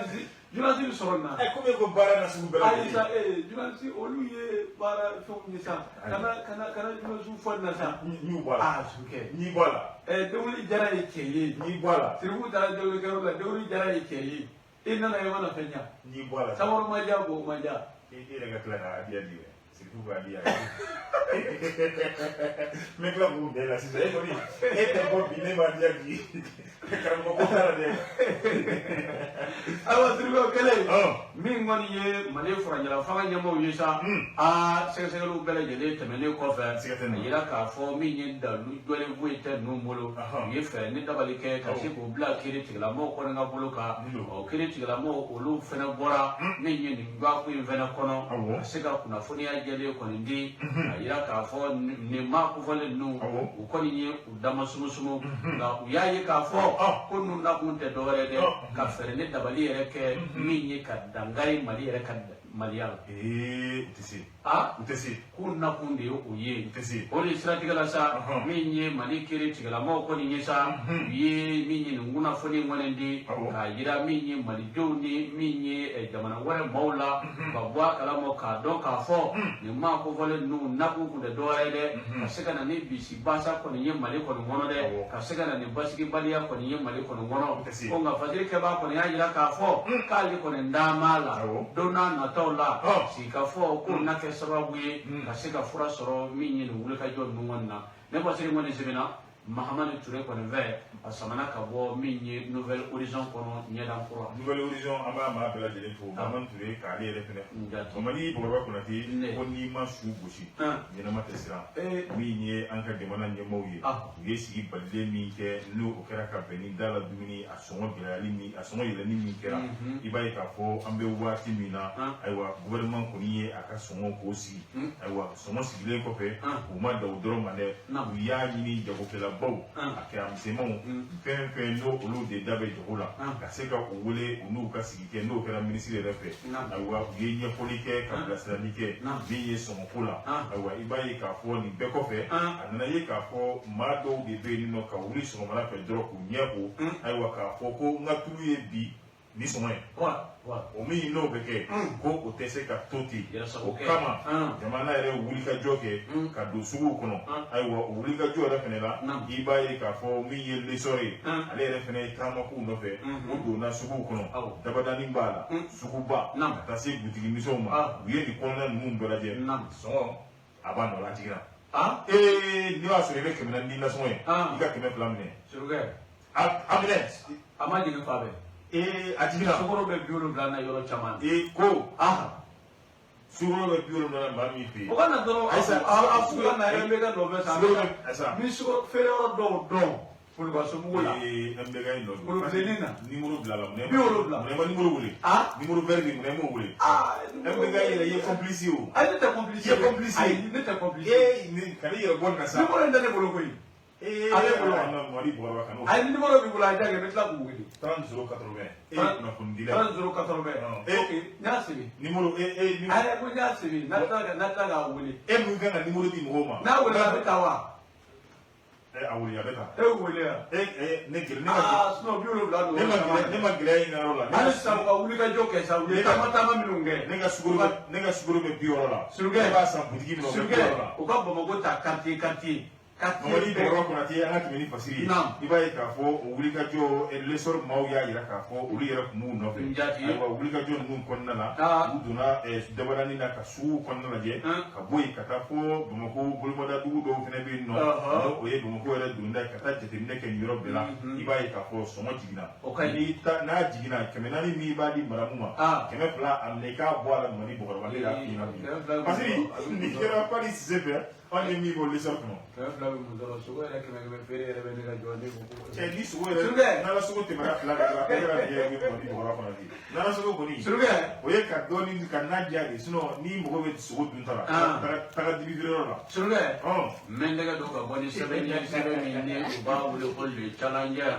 journaliste bɛ sɔrɔ nin na. Ɛ, komi e ko baara nasugu bɛɛ lajɛlen. Ayi sa, journaliste olu ye baara fɛnw ye sa. Kana journaliste fɔ nin na sa. N y'u bɔ a la. Ah, Sirikɛ. N y'i bɔ a la. Dewuli Jara ye cɛ ye. N y'i bɔ a la. Siriku taara dewuli kɛyɔrɔ la, Dewuli Jara ye cɛ ye. E nana e mana fɛn ɲa. N y'i bɔ a la. Samaro ma diya, bo ma diya. E yɛrɛ ka tila ka adiya di dɛ. Siriku ka adiya. N bɛ tila k'u bɛɛ la sisan. E kɔni, e tɛ bɔ bi ne ma adiya di. Karamɔgɔ ko t'a la dɛ. Ayiwa, Siriku, o kɛlen, min kɔni ye Mali furancɛla fanga ɲɛmaaw ye sa, a sɛgɛsɛgɛliw bɛɛ lajɛlen tɛmɛnen kɔfɛ, a yira k'a fɔ min ye dalu jɔlen foyi tɛ ninnu bolo, u ye fɛɛrɛ ni dabali kɛ ka se k'u bila kiiri tigilamɔgɔw kɔni ka bolo kan. Ɔ, kiiri tigilamɔgɔw olu fɛnɛ bɔra min ye nin dɔgɔkun in fɛnɛ kɔnɔ, ka se ka kunnafoniya jɛlen kɔni di, a yira k'a fɔ nin maa kofɔlen ninnu, u kɔni ye u dama sumusumu, nka u y'a ye k'a fɔ ko ninnu nakun tɛ dɔwɛrɛ dɛ, ka fɛɛrɛ ni dabali yɛrɛ kɛ min ye ka dankari Mali yɛrɛ ka Maliya la. Ee, u tɛ se. A U tɛ se. K'u nakun de ye o ye. U tɛ se. O de siratigɛ la sa, min ye Mali kiri tigilamaw kɔni ye sa, u ye min ye nin kunnafoni kɔni di k'a jira min ye malidenw ni min ye jamana wɛrɛ maaw la, ka bɔ a kalama k'a dɔn k'a fɔ nin maa kofɔlen ninnu nakun kun tɛ dɔwɛrɛ ye dɛ, ka se ka na ni bisibasa kɔni ye Mali kɔni kɔnɔ dɛ, ka se ka na ni basigibaliya kɔni ye Mali kɔni kɔnɔ. Ko nka fasiri kɛbaa kɔni y'a jira k'a fɔ k'ale kɔni dama la don n'a nataw la, sigikafɔ k'o na kɛ sababu ye ka se ka fura sɔrɔ min ye nin wulikajɔ ninnu kɔni na. Ne fasiri kɔni sɛbɛnna Mahamani Ture kɔni fɛ, a samana ka bɔ min ye Nouvelle Horizon kɔnɔ, ɲɛdan kura. Nouvelle Horizon, an b'a maa bɛɛ lajɛlen fo. Mahamani Ture k'ale yɛrɛ fɛnɛ fo. Mamadi Bɔkɔrɔba Konate, ko n'i ma su gosi, ɲɛnama tɛ siran. Min ye an ka jamana ɲɛmaaw ye, u ye sigi balilen min kɛ, n'o o kɛra ka bɛn ni da la dumuni a sɔngɔ gɛlɛyali min, a sɔngɔ yɛlɛnni min kɛra, i b'a ye k'a fɔ an bɛ waati min na, ayiwa, gouvernement kɔni ye a ka sɔngɔ k'o sigi. Ayiwa, sɔngɔ sigilen kɔfɛ, u ma da o dɔrɔn ma dɛ, u y'a ɲini jagokɛlabaw, a kɛra misɛnmanw, fɛn fɛn n'o olu de da bɛ jago la, ka se ka u wele u n'u ka sigi kɛ, n'o kɛra minisiri yɛrɛ fɛ. Ayiwa, u ye ɲɛfɔli kɛ ka bilasirali kɛ min ye sɔngɔko la. Ayiwa, i b'a ye k'a fɔ nin bɛɛ kɔfɛ, a nana ye k'a fɔ maa dɔw de bɛ yen nɔ ka wuli sɔgɔmada fɛ dɔrɔn k'u ɲɛ ko, ayiwa, k'a fɔ ko n ka tulu ye bi ni sɔngɔ ye. O min n'o bɛ kɛ, ko o tɛ se ka to ten. O kama, jamana yɛrɛ wulikajɔ kɛ ka don suguw kɔnɔ. Ayiwa, o wulikajɔ yɛrɛ fɛnɛ la, i b'a ye k'a fɔ min ye L'Essor ye, ale yɛrɛ fɛnɛ ye taamakow nɔfɛ, o donna suguw kɔnɔ, dabadanin b'a la, suguba, ka taa se butigi misɛnw ma. U ye nin kɔnɔna ninnu bɛɛ lajɛ, sɔngɔ a b'a nɔ la, a jiginna. Ee, n'i y'a sɔrɔ i bɛ 400 ni nasɔngɔ ye, i ka 200 minɛ. A minɛ. A ma jigin fa bɛɛ. Ee, a jiginna. Sukaro bɛ 70 na yɔrɔ caman. Ee, ko sukaro bɛ 70 na maa min fɛ yen. O ka na dɔrɔn, a f'u ka na MBK nɔfɛ sa. Sukaro bɛ ayisa. Ni sukaro feere yɔrɔ dɔw dɔn Kulubasobugu la. Ee, MBK in nɔ don. Kulubilenni na. Numéro bila la. 70. Munna i ma numéro wele? Numéro vert bɛ yen, munna i m'o wele? MBK yɛrɛ ye complice ye o. Ayi, ne tɛ complice. I ye complice ye. Ayi, ne tɛ complice. Ee, ni ka n'i yɛrɛ bɔ nin na sa. Numéro in tɛ ne bolo koyi. Ee, Ale bolo. Mamadi Bɔkɔrɔba kan'o. Ayi, numéro b'i bolo, a diya kɛ, n bɛ tila k'u wele. 30 080. E ye kunnafonidila ye. 30 080. Ok, n y'a sɛbɛn. Numéro e e. Ayi, ko n y'a sɛbɛn, n'a tila k'a wele. E mun kan ka numéro di mɔgɔw ma? N'a wele, a bɛ taa wa? E, a wele, a bɛ taa. E y'u wele wa? E e, ne gɛlɛ ne ma. Aa, sinon 70 don. Ne ma gɛlɛya ɲini yɔrɔ la. Hali sisan u ka wulikajɔ kɛ sa, u ye taama taama minnu kɛ. Ne ka sukaro bɛ 60 la. Surukɛ. Ne b'a san butigi min na, o bɛ 60 la. U ka Bamakɔ ta quartier quartier. Mamadi Bɔkɔrɔba Konate, an ka tɛmɛ ni fasiri ye. I b'a ye k'a fɔ o wulikajɔ, L'Essor maaw y'a jira k'a fɔ olu yɛrɛ tun b'u nɔfɛ. Ayiwa, wulikajɔ ninnu kɔnɔna la, u donna dabadanin na ka suguw kɔnɔna lajɛ, ka bɔ yen ka taa fɔ Bamakɔ bolomada dugu dɔw fana bɛ yen nɔ, n'o ye Bamakɔ yɛrɛ donda ye, ka taa jateminɛ kɛ nin yɔrɔ bɛɛ la. I b'a ye k'a fɔ sɔngɔ jiginna. N'a jiginna, 400 min b'a di maramu ma, 200 a minɛ i k'a bɔ a la. Mamadi Bɔkɔrɔba, ne y'a f'i ɲɛna bi. Fasiri nin kɛra Fadi Sise fɛ. Anw ye min bɔ L'Essor kɔnɔ. 200 bɛ mun sɔrɔ? Sogo yɛrɛ 100 100 feere yɛrɛ bɛ ne ka jɔ ne ko ko. Cɛ, ni sogo yɛrɛ, n'ala sogo tɛmɛna 2 kan dɔrɔn, a kɛra biɲɛ ye. Mamadi Bɔkɔrɔba Konate, n'ala sogo kɔni. Surukɛ. O ye ka dɔɔni ka na diya de, sinon n'i mago bɛ sogo dunta la, taga dibi feere yɔrɔ la. Surukɛ. N bɛ n tɛgɛ don ka bɔ ni sɛbɛn ye, sɛbɛn min ni u b'a wele ko Le Challenger.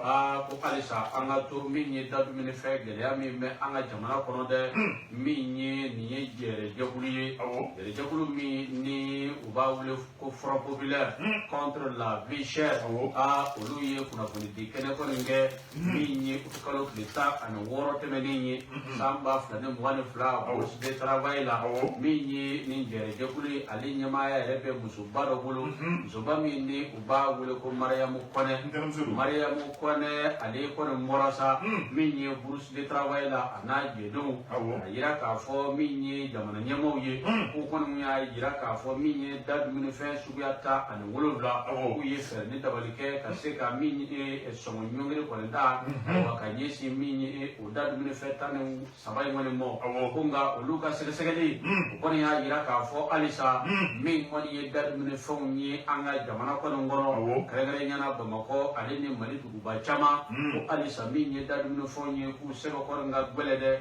Aa, ko halisa an ka to min ye da dumunifɛn gɛlɛya min bɛ an ka jamana kɔnɔ dɛ, min ye nin ye jɛrɛjɛkulu ye, jɛrɛjɛkulu min ni u b'a wele ko Front populaire contre la vie chère. Aa, olu ye kunnafoni di kɛnɛ kɔni kɛ min ye kalo tile 16 tɛmɛnen ye san 2022, Bourse de travail la. Min ye nin jɛrɛjɛkulu ye, ale ɲɛmaaya yɛrɛ bɛ musoba dɔ bolo, musoba min ni u b'a wele ko Mariyamu Kɔnɛ. Mariyamu Kɔnɛ, ale kɔni bɔra sa min ye Bourse de travail la, a n'a jɛdenw, a yira k'a fɔ min ye jamana ɲɛmaaw ye, ko kɔni y'a yira k'a fɔ min ye da dumunifɛn suguya 17, k'u ye fɛɛrɛ ni dabali kɛ ka se ka min ye sɔngɔ ɲɔngiri kɔni ta, ayiwa, ka ɲɛsin min ye o da dumunifɛn 13 in kɔni mɔ. Ko nka olu ka sɛgɛsɛgɛli, o kɔni y'a yira k'a fɔ halisa min kɔni ye da dumunifɛnw ye an ka jamana kɔni kɔnɔ, kɛrɛnkɛrɛnnenya la Bamakɔ ale ni Mali duguba caman, ko halisa min ye da dumunifɛnw ye, k'u sɛbɛkɔrɔ ka gbɛlɛ dɛ.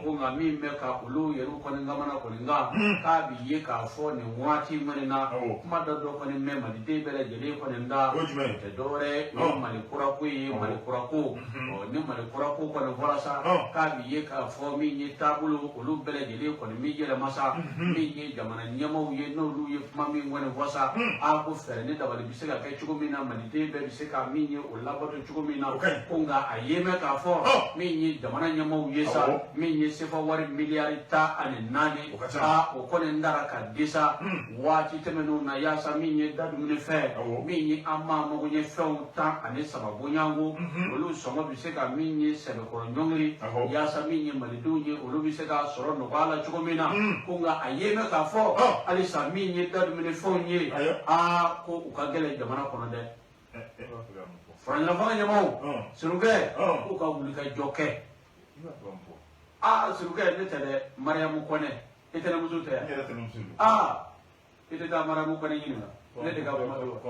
Ko nka min bɛ ka olu yɛrɛ kɔni kamana kɔni kan, k'a bi ye k'a fɔ nin waati kɔni kɔni na kuma da dɔ kɔni mɛn maliden bɛɛ lajɛlen kɔni da o tɛ dɔwɛrɛ o ye Mali kura ko ye. Mali kura ko, ɔ ni Mali kura ko kɔni fɔra sa, k'a bi ye k'a fɔ min ye taabolo olu bɛɛ lajɛlen kɔni min yɛlɛma sa, min ye jamana ɲɛmaaw ye, n'olu ye kuma min kɔni fɔ sa, a ko fɛɛrɛ ni dabali bɛ se ka kɛ cogo min na, maliden bɛɛ bɛ se ka min ye o labato cogo min na. Ko nka a ye mɛn k'a fɔ min ye jamana ɲɛmaaw ye sa, min ye sefa wari miliyari 14, a o kɔni dara ka di sa waati tɛmɛnenw na, yaasa min ye da dumunifɛn, min ye an maa magoɲɛ fɛnw 13 bonyanko, olu sɔngɔ bɛ se ka min ye sɛbɛkɔrɔ ɲɔngiri, yaasa min ye malidenw ye olu bɛ se k'a sɔrɔ nɔgɔya la cogo min na. Ko nka a ye mɛn k'a fɔ halisa min ye da dumunifɛnw ye, aa ko u ka gɛlɛn jamana kɔnɔ dɛ. Faraɲɔgɔnfanga ɲɛmaaw, Surukɛ, k'u ka wuli ka jɔ kɛ. Aa Surukɛ, ne tɛ dɛ, Mariyamu Kɔnɛ, i tɛnɛmuso tɛ yan? Aa i tɛ taa Mariyamu Kɔnɛ ɲininka, ne de ka kuma don.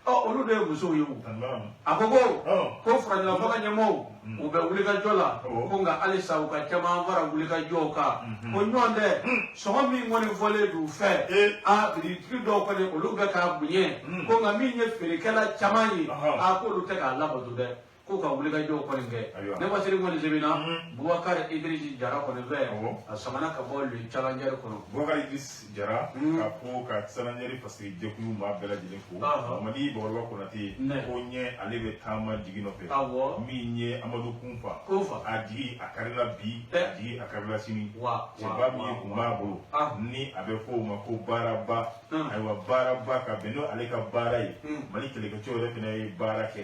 Ɔ ɔ olu de ye musow ye o. A ko ko faraɲɔgɔnfanga ɲɛmaaw u bɛ wulikajɔ la, ko nka halisa u ka caman fara wulikajɔw kan, ko ɲɔgɔn tɛ sɔngɔ min kɔni fɔlen don u fɛ, a biritigi dɔw kɔni olu bɛ k'a bonya, ko nka min ye feerekɛla caman ye, a k'olu tɛ k'a labato dɛ, k'u ka wulikajɔw kɔni kɛ. Ne Basiri kɔni sɛbɛnna Bubakari Idrisi Jara kɔni fɛ, a samana ka bɔ Le Challenger kɔnɔ. Bubakari Idrisi Jara ka fɔ ka Challenger fasiri jɛkulu maa bɛɛ lajɛlen fo. Mamadi Bakɔrɔba Konate ko ɲɛ ale bɛ taama jigi nɔfɛ. Min ye Amadu Kunfa, a jigi a karila bi, a jigi a karila sini. Cɛba min ye kun b'a bolo ni a bɛ fɔ o ma ko baaraba. Ayiwa baaraba ka bɛn n'o ale ka baara ye. Mali kɛlɛkɛcɛw yɛrɛ fana ye baara kɛ.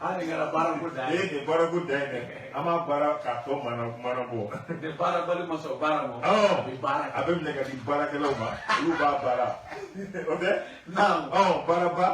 An de kɛra baarako dan ye. Nin baarako dan ye dɛ. An b'a baara k'a tɔ mana bɔ. Ni baarabali ma sɔn baara ma. A bɛ baara kɛ. A bɛ minɛ ka di baarakɛlaw ma, olu b'a baara. O tɛ? Naamu. Baaraba.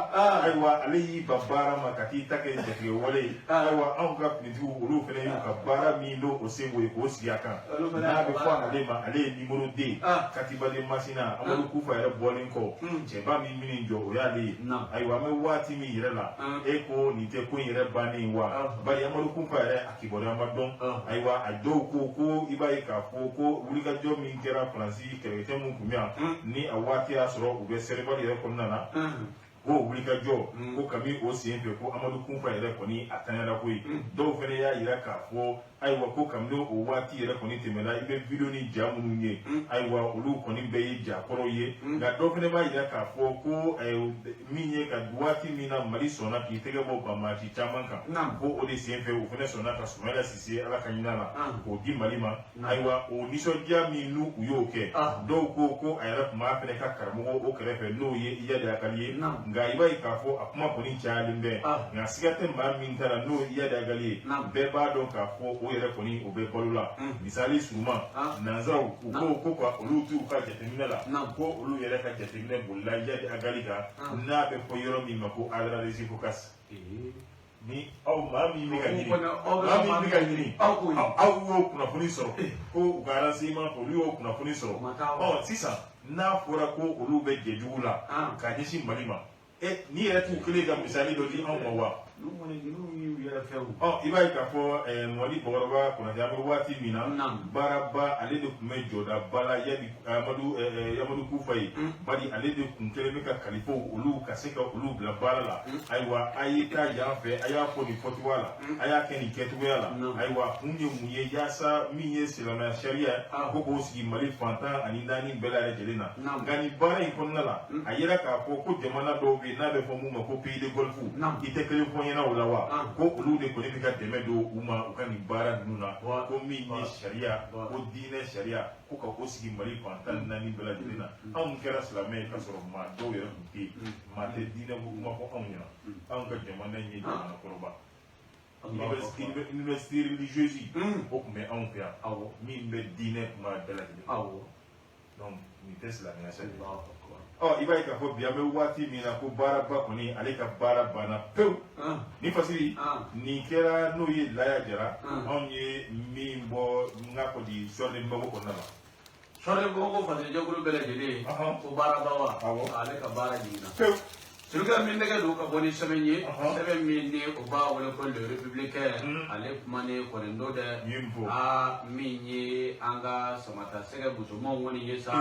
Ayiwa ale y'i ban baara ma ka t'i ta kɛ jatigɛ wale ye. Ayiwa anw ka finitigiw olu fana y'u ka baara min n'o o se ye k'o sigi a kan. N'a bɛ fɔ ale ma, ale ye numéro 2. Katiba de Masina, Amadu Kufa yɛrɛ bɔlen kɔ, cɛba min min jɔ o y'ale ye. Ayiwa an bɛ waati min yɛrɛ la, e ko nin tɛ ko in yɛrɛ bannen wa? Bari Amadu Kufa yɛrɛ a kibaruya ma dɔn. Ayiwa a dɔw ko i b'a ye k'a fɔ ko wulikajɔ min kɛra Faransi kɛlɛkɛcɛ min kun bɛ yan, ni a waati y'a sɔrɔ u bɛ Serval yɛrɛ kɔnɔna na, ko wulikajɔ ko kami o sen fɛ ko Amadu Kufa yɛrɛ kɔni a tanyara koyi. Dɔw fana y'a yira k'a fɔ ayiwa ko kabini o waati yɛrɛ kɔni tɛmɛna, i bɛ video ni ja minnu ye, ayiwa olu kɔni bɛɛ ye ja kɔrɔw ye. Nka dɔw fana b'a yira k'a fɔ ko min ye ka waati min na Mali sɔnna k'i tɛgɛ bɔ banbaanci caman kan, ko o de sen fɛ u fana sɔnna ka Sumayila Sise Ala ka ɲin'a la k'o di Mali ma. Ayiwa o nisɔndiya min n'u u y'o kɛ, dɔw ko a yɛrɛ tun b'a fana ka karamɔgɔ o kɛrɛfɛ n'o ye Iyad Ag Ghali ye. Nka i b'a ye k'a fɔ a kuma kɔni cayalen bɛ, nka siga tɛ maa min ta la n'o ye Iyad Ag Ghali ye, bɛɛ b'a dɔn k'a fɔ o yɛrɛ kɔni o bɛ balo la. Misali surunman, nanzaraw u ko ka olu t'u ka jateminɛ la, ko olu yɛrɛ ka jateminɛ bolila Iyad Ag Ghali kan, n'a bɛ fɔ yɔrɔ min ma ko Adrars Ifoghas. Ni aw maa min bɛ ka ɲini, maa min bɛ ka ɲini, aw y'o kunnafoni sɔrɔ ko u ka renseignement fɛ olu y'o kunnafoni sɔrɔ. Ɔ sisan n'a fɔra ko olu bɛ jɛjugu la ka ɲɛsin Mali ma, n'i yɛrɛ t'u kelen ka misali dɔ di anw ma wa? Ɔ i b'a ye k'a fɔ Mali Bakɔrɔba Konate an bɛ waati min na, baaraba ale de tun bɛ jɔdaba la Amadu Kufa ye, bari ale de kun kɛlen bɛ ka kalifaw olu ka se ka olu bila baara la. Ayiwa a ye taa yan fɛ, a y'a fɔ nin fɔcogoya la, a y'a kɛ nin kɛcogoya la. Ayiwa kun ye mun ye? Yaasa min ye silamɛya sariya ko k'o sigi Mali fan 14 bɛɛ lajɛlen na. Nka nin baara in kɔnɔna la, a yira k'a fɔ ko jamana dɔw bɛ yen n'a bɛ fɔ mun ma ko pays de Golfe, i tɛ kelen fɔ ɲɛna o la wa? Ko olu de kɔni bɛ ka dɛmɛ don u ma u ka nin baara ninnu na, ko min ye sariya, ko diinɛ sariya ko ka o sigi Mali fan 14 bɛɛ lajɛlen na. Anw kɛra silamɛ ye k'a sɔrɔ maa dɔw yɛrɛ tun tɛ yen, maa tɛ diinɛ ko kuma fɔ anw ɲɛna. Anw ka jamana in ye jamana kɔrɔba, université religieuse o tun bɛ anw fɛ yan, min bɛ diinɛ kuma bɛɛ lajɛlen. Donc nin tɛ silamɛya sariya. Ɔ i b'a ye k'a fɔ bi an bɛ waati min na ko baaraba kɔni ale ka baara banna pewu. Ni Fasiri nin kɛra n'o ye Laya Jara, anw ye min bɔ n k'a fɔ di Soir de Bamako kɔnɔna la. Soir de Bamako fasiri jɛkulu bɛɛ lajɛlen ko baaraba wa, ale ka baara jiginna pewu. Suraka min nɛgɛ don ka bɔ ni sɛbɛn ye, sɛbɛn min ni o b'a wele ko Le Républicain, ale kumanen kɔni don dɛ. Aa, min ye an ka samata sɛgɛ musomanw kɔni ye sa,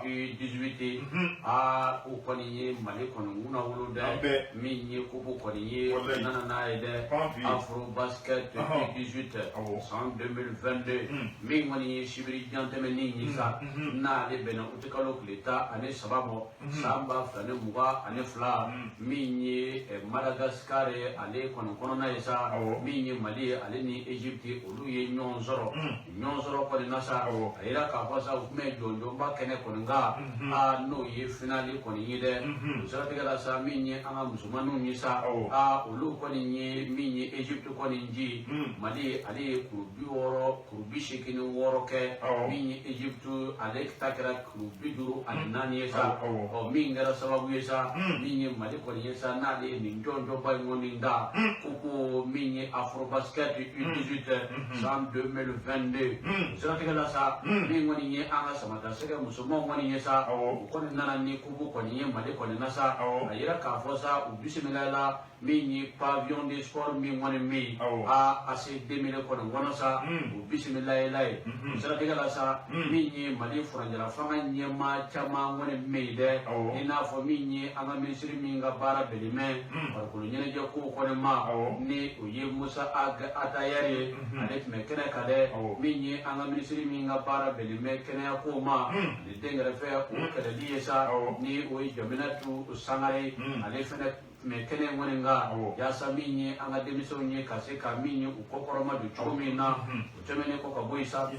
U18, aa, o kɔni ye Mali kɔni kunna wolo dɛ. Min ye coupe kɔni ye, u nana n'a ye dɛ, Afro Basket U18 san 2022, min kɔni ye sibiri jan tɛmɛnen ye sa, n'ale bɛnna utikalo tile 13 ma san 2022, min ye Madagascar ye, ale kɔni kɔnɔna ye sa, min ye Mali ye, ale ni Egypte, olu ye ɲɔgɔn sɔrɔ. Ɲɔgɔn sɔrɔ kɔni na sa, a yira k'a fɔ sa, u tun bɛ jɔnjɔnba kɛnɛ kɔni kan, aa, n'o ye finale kɔni ye dɛ. O siratigɛ la sa, min ye an ka musomaninw ye sa, aa, olu kɔni ye min ye Egypte kɔni ji. Mali, ale ye kuru 60, kuru 86 kɛ. Min ye Egypte, ale ta kɛra kuru 54 ye sa. Ɔ, min kɛra sababu ye sa, min ye Mali kɔni ye sa, n'ale ye nin jɔnjɔnba in kɔni da ko min ye Afrobasket U18 san 2022. O siratigɛ la sa, min kɔni ye an ka samata sɛgɛ musomanw kɔni ye sa, u kɔni nana ni coupe kɔni ye Mali kɔni na sa. A yira k'a fɔ sa, u bisimila la min ye pavillon de sport min kɔni bɛ yen, a AC 2000 kɔni kɔnɔ sa, u bisimila la ye. O siratigɛ la sa, min ye Mali furancɛla fanga ɲɛmaa caman kɔni bɛ yen dɛ, i n'a fɔ min ye an ka minisiri min ka baara bɛnnen bɛ farikolo ɲɛnajɛ kow kɔni ma, ni o ye Musa Atayɛri ye, ale tun bɛ kɛnɛ kan dɛ. Min ye an ka minisiri min ka baara bɛnnen bɛ kɛnɛya kow ma ani denkɛrɛfɛ o kɛlɛli ye sa, ni o ye Jaminatu Sangare, ale fɛnɛ tun bɛ kɛnɛ in kɔni kan, yaasa min ye an ka denmisɛnw ye ka se ka min ye u kɔkɔrɔma don cogo min na. O tɛmɛnen kɔ ka bɔ yen sa,